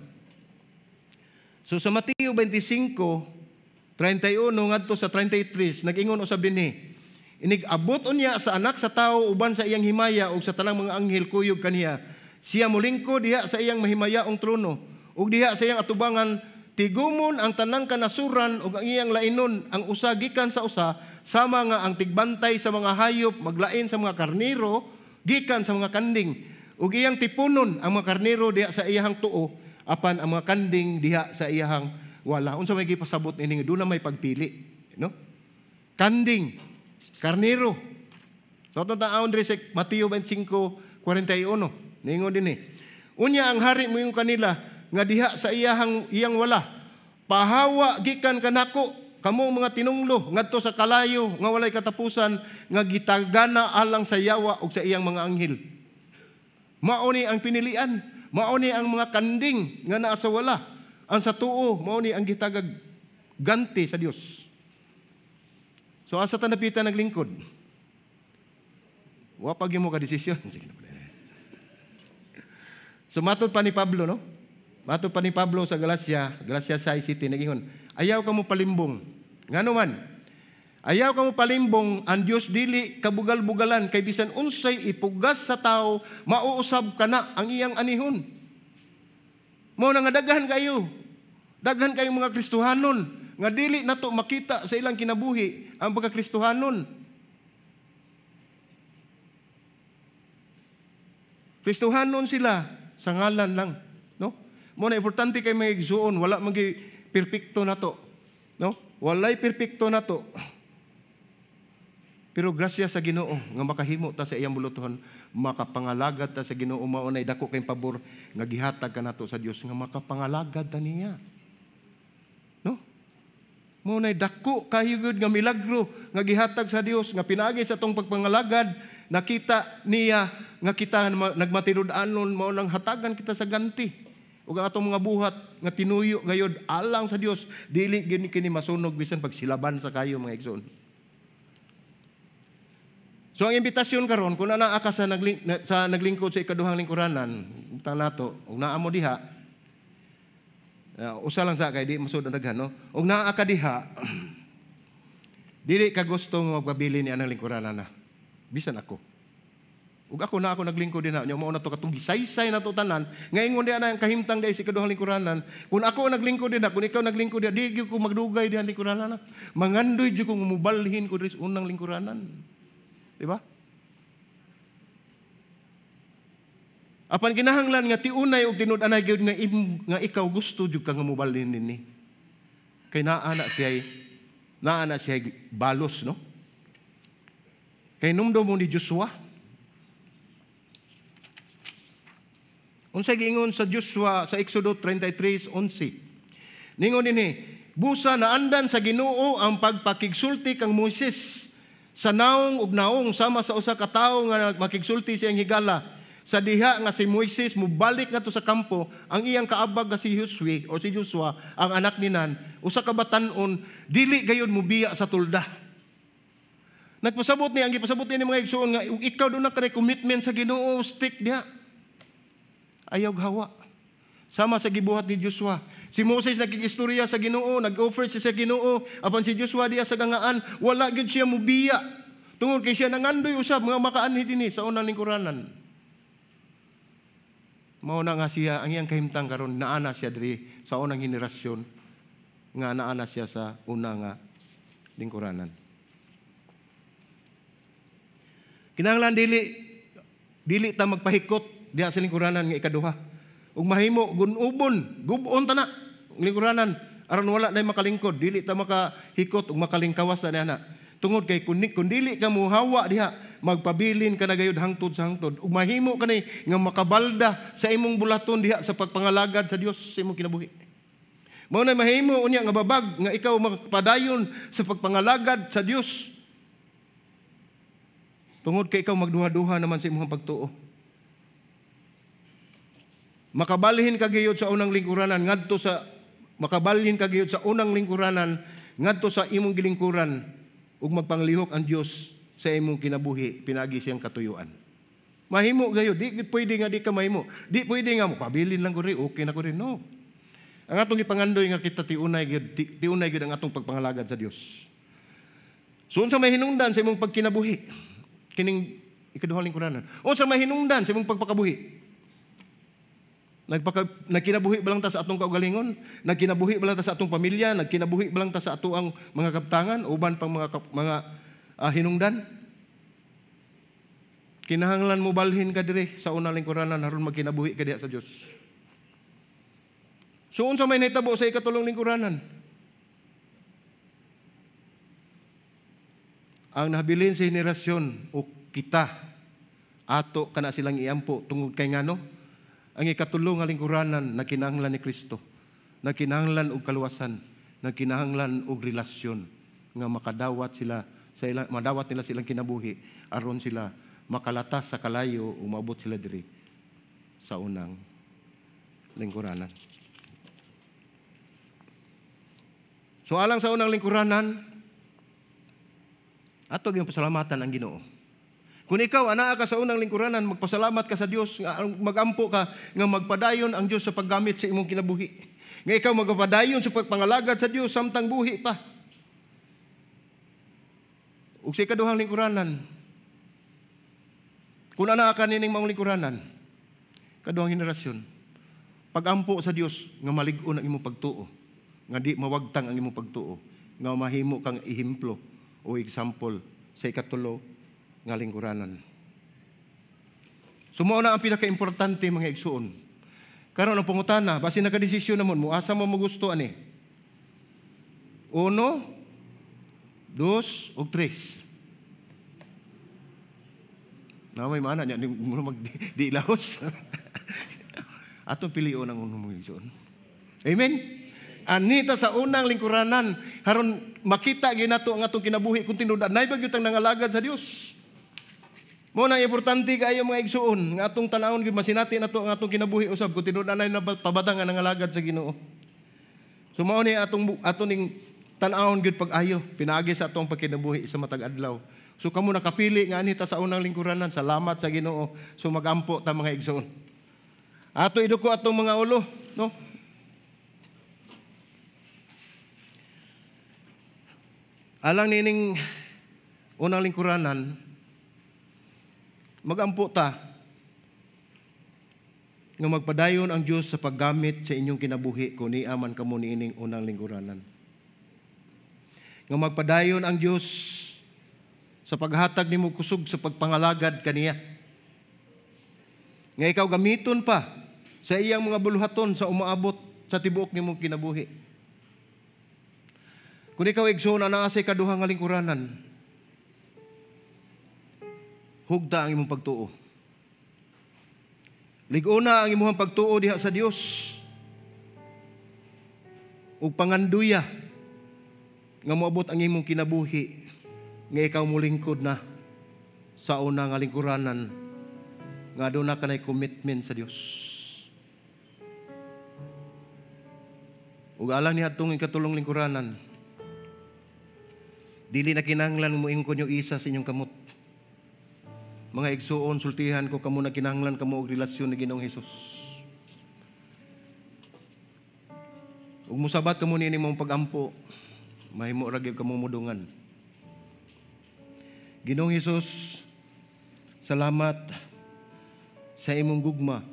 So sa Mateo 25:31 ngadto sa 33, nag-ingon usab dinhi. Inig-abot unya sa anak sa tawo uban sa iyang himaya ug sa tanang mga anghel kuyog kaniya. Siya molingko diha sa iyang mahimayaong trono ug diha sa iyang atubangan tigumon ang tanang kanasuran ug ang iyang lainon ang usa gikan sa usa, sama nga ang tigbantay sa mga hayop maglain sa mga karnero gikan sa mga kanding, ug iyang tipunon ang mga karnero diha sa iyang tuo apan ang mga kanding diha sa iyang wala. Unsa may gipasabot nining doon na may pagpili, no? Kanding, karnero. So atong taon diri sa Mateo 25:41. Ningon dinhi. Unya ang hari moingon kanila nga diha sa iyang wala. Pahawa gikan kanako kamo mga tinunglo ngadto sa kalayo nga walay katapusan nga gitagana alang sa yawa ug sa iyang mga anghel. Mao ni ang pinilian, mao ni ang mga kanding nga naa sa wala. Ang sa tuo mao ni ang gitagag ganti sa Dios. So asa ta napita naglingkod? Wa pa gyud mo ka desisyon. Sige na. So matod pa ni Pablo, no? Matod pa ni Pablo sa Galacia, Galacia 6:7, nag-ingon, ayaw ka mo palimbong. Ngano man? Ayaw ka mo palimbong, ang Dios dili kabugal-bugalan kay bisan unsay ipugas sa tao, mauusab kana ang iyang anihon. Mao na nga daghan kayo. Daghan kayong mga Kristohanon nga dili nato makita sa ilang kinabuhi ang pagkakristohanon. Kristohanon sila sa ngalan lang, no? Mo na importante kay mga igsuon, wala magi perpekto nato, no? Walay perpekto nato. Pero grasya sa Ginoo nga makahimo ta sa iyang bulutohon, makapangalagad ta sa Ginoo, mao nay dako kay pabor nga gihatag kanato sa Dios nga makapangalagad ta niya. No? Mao nay dako kayo gyud nga milagro nga gihatag sa Dios nga pinaagi sa atong pagpangalagad, nakita niya nga kita nagmatinud-anon, mao nang hatagan kita sa ganti. Ug ang atong mga buhat nga tinuyo gayod alang sa Dios, dili gyud kini masunog bisan pagsilaban sa kayo, mga igsoon. So ang imbitasyon karon, kung naa ka sa naglingkod sa ikaduhang lingkuranan, butang nato, ug naa mo diha, usa lang sa kay di masud ang daghan, no? Ug naa ka diha, dili ka gusto nga magpabili ni anang lingkuranan na. Bisan ako. Ug ako na ako naglingkod din na, mao na to katong gisaysay na to tanan, nga ingon diha na ang kahimtang diha sa ikaduhang lingkuranan. Kung ako naglingkod din na, kung ikaw naglingkod diha, di gyud ko magdugay diha lingkuranan na. Mangandoy jud kong mubalhin ko diri sa unang lingkuranan. Diba? Apan kinahanglan nga tiunay og tinud-anay gyud nga, nga ikaw gusto jud ka nga mobalhin dinhi. Kay naa na siya balos, no? Kay numdum mo ni Joshua. Unsay giingon sa Joshua sa Exodo 33:11? Ningon dinhi, busa naandan sa Ginoo ang pagpakigsulti kang Moises sa naong ug naong sama sa usa ka tawo nga makigsulti sa iyang higala. Sa diha nga si Moises mobalik ngadto sa kampo, ang iyang kaabag nga si Josue o si Joshua, ang anak ni Nan, usa ka batan-on, dili gayud mobiya sa tulda. Nagpasabot ni ang gipasabot ni mga igsoon nga ug ikaw doon na kanay commitment sa Ginoo, stick diha. Ayaw hawa. Sama sa gibuhat ni Joshua. Si Moses nakigistorya sa Ginoo, nag-offer siya sa Ginoo, apan si Joshua diya sa gangaan, wala gyud siya mubiya. Tungod kay siya nangandoy usab mga makaanhi dinhi sa unang lingkuranan. Mao na nga siya ang iyang kahimtang karon, naana siya diri sa unang henerasyon nga naana siya sa una nga lingkuranan. Kinahanglan dili ta magpahikot diha sa lingkuranan nga ikaduha. Ug mahimo gunubon, gubon ta na lingkuranan aron wala nay makalingkod, dili ta makahikot ug makalingkawas na niana. Tungod kay kun dili ka mohawa diha, magpabilin ka na gayud hangtod sa hangtod. Ug mahimo kani nga makabalda sa imong bulaton diha sa pagpangalagad sa Dios sa imong kinabuhi. Mao na mahimo unya nga babag nga ikaw magpadayon sa pagpangalagad sa Dios. Tungod kay ikaw magduha-duha naman sa imong pagtuo. Makabalhin ka gayud sa unang lingkuranan ngadto sa makabalhin ka gayud sa unang lingkuranan ngadto sa imong gilingkuran ug magpanglihok ang Dios sa imong kinabuhi pinaagi siyang katuyuan. Mahimo gayud, di pwede nga di ka mahimo. Di pwede nga mopabilin lang ko ri, okay na ko ri, no. Ang atong gipangandoy nga kita tiunay gyud ang atong pagpangalagad sa Dios. So unsa may hinungdan sa imong pagkinabuhi kining ikaduhang lingkuranan? Unsa may hinungdan sa imong pagpakabuhi? Nagkinabuhi ba lang ta sa atong kaugalingon? Nagkinabuhi ba lang ta sa atong pamilya? Nagkinabuhi ba lang ta sa atoang mga kaptangan? Uban pang mga hinungdan? Kinahanglan mo balhin ka diri sa unang lingkuranan aron magkinabuhi ka diha sa Dios. So unsa may nahitabo sa ikatulong lingkuranan? Ang nabilin sa henerasyon o kita ato kana silang iampo tungod kay ngano? Ang ikatulo nga lingkuranan na kinahanglan ni Kristo, na kinahanglan og kaluwasan, na kinahanglan og relasyon nga makadawat sila sa ilang, madawat nila silang kinabuhi aron sila makalatas sa kalayo, umabot sila diri sa unang lingkuranan. So alang sa unang lingkuranan, ato gyud pasalamatan ang Ginoo. Kung ikaw anaa ka sa unang lingkuranan, magpasalamat ka sa Dios, magampo ka nga magpadayon ang Dios sa paggamit sa imong kinabuhi. Nga ikaw magpadayon sa pagpangalagad sa Dios samtang buhi pa. Ug sa ikaduhang lingkuranan, kung anaa ka nining maong lingkuranan, kaduhang henerasyon, pagampo sa Dios nga malig-on ang imong pagtuo, nga di mawagtang ang imong pagtuo, nga mahimo kang ehemplo o example sa ikatulo nga lingkuranan. So mao na ang pinakaimportante, mga igsuon. Karon ang pangutana, basi nakadesisyon namon mo, asa mo magusto ani? Uno, dos, ug tres. Na may mana niya mag di lahos. Atong pilion ang uno, mga igsoon. Amen. Anita sa unang lingkuranan haron makita gyud nato ang atong kinabuhi kung tinud anay ba gyud tang nangalagad sa Dios. Mo nang importante kaayo, mga igsoon, nga atong tan-awon gyud, masinati nato ang atong kinabuhi usab kung tinud anay na pabadang nga nangalagad sa Ginoo. So mao ni atong ato ning tan-awon gyud pag-ayo pinaagi sa atong pagkinabuhi sa matag adlaw. So kamo nakapili nga anita sa unang lingkuranan, salamat sa Ginoo. So magampo ta, mga igsoon. Ato iduko atong mga ulo, no? Alang nining unang lingkuranan, magampo ta nga magpadayon ang Dios sa paggamit sa inyong kinabuhi kung niya man kamo niining unang lingkuranan. Nga magpadayon ang Dios sa paghatag nimo kusog sa pagpangalagad kaniya. Nga ikaw gamiton pa sa iyang mga buluhaton sa umaabot sa tibuok nimong kinabuhi. Kung ikaw, igsoon, naa sa ikaduha nga lingkuranan, hugta ang imong pagtuo. Lig-ona ang imong pagtuo diha sa Dios. Ug panganduya nga moabot ang imong kinabuhi nga ikaw molingkod na sa una nga lingkuranan nga aduna kanay commitment sa Dios. Ug alang niadtong ikatulong lingkuranan, dili na kinahanglan mo ingon ko isa sa inyong kamot. Mga igsuon, sultihan ko kamo na kinahanglan kamo og relasyon ni Ginoong Hesus. Ug mosabat kamo niini mong pagampo, mahimo ra gyud kamo mudungan. Ginoong Hesus, salamat sa imong gugma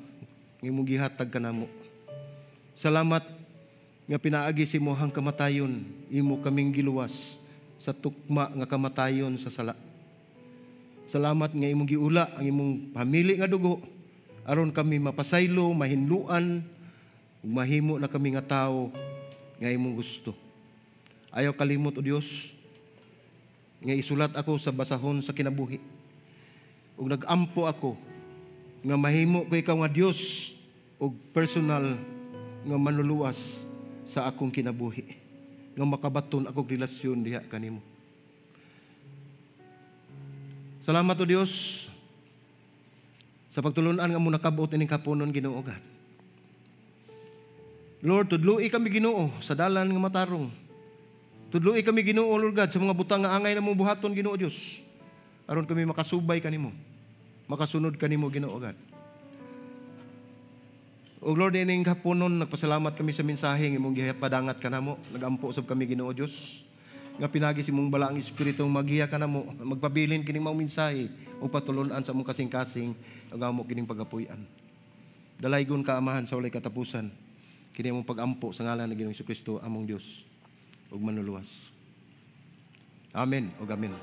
nga imong gihatag kanamo. Salamat nga pinaagi sa imong kamatayon, imo kaming giluwas sa tukma nga kamatayon sa sala. Salamat nga imong giula ang imong pamili nga dugo aron kami mapasaylo, mahinluan, ug mahimo na kami nga tawo nga imong gusto. Ayaw kalimot, o Dios, nga isulat ako sa basahon sa kinabuhi. Ug nagampo ako nga mahimo ko ikaw nga Dios ug personal nga manluluwas sa akong kinabuhi, nga makabaton akong relasyon diha kanimo. Salamat, o Dios, sa pagtulunan nga mo nakabot ining kaponon, Ginoo God. Lord, tudloi kami, Ginoo, sa dalan nga matarong. Tudloi kami, Ginoo, Lord God, sa mga butang nga angay na mo buhaton, Ginoo Dios, aron kami makasubay kanimo, makasunod kanimo, Ginoo God. O Lord, ining haponon, nagpasalamat kami sa mensahe nga imong gipadangat kanamo. Nagampo usab kami, Ginoo Dios, nga pinagi sa imong balaang espiritu magiya kanamo, magpabilin kining maong mensahe ug patulon-an sa among kasing-kasing ug amo kining pagapuy-an. Dalaygon ka, Amahan, sa walay katapusan. Kini among pagampo sa ngalan ni Ginoong Kristo, among Dios ug manluluwas. Amen ug amen.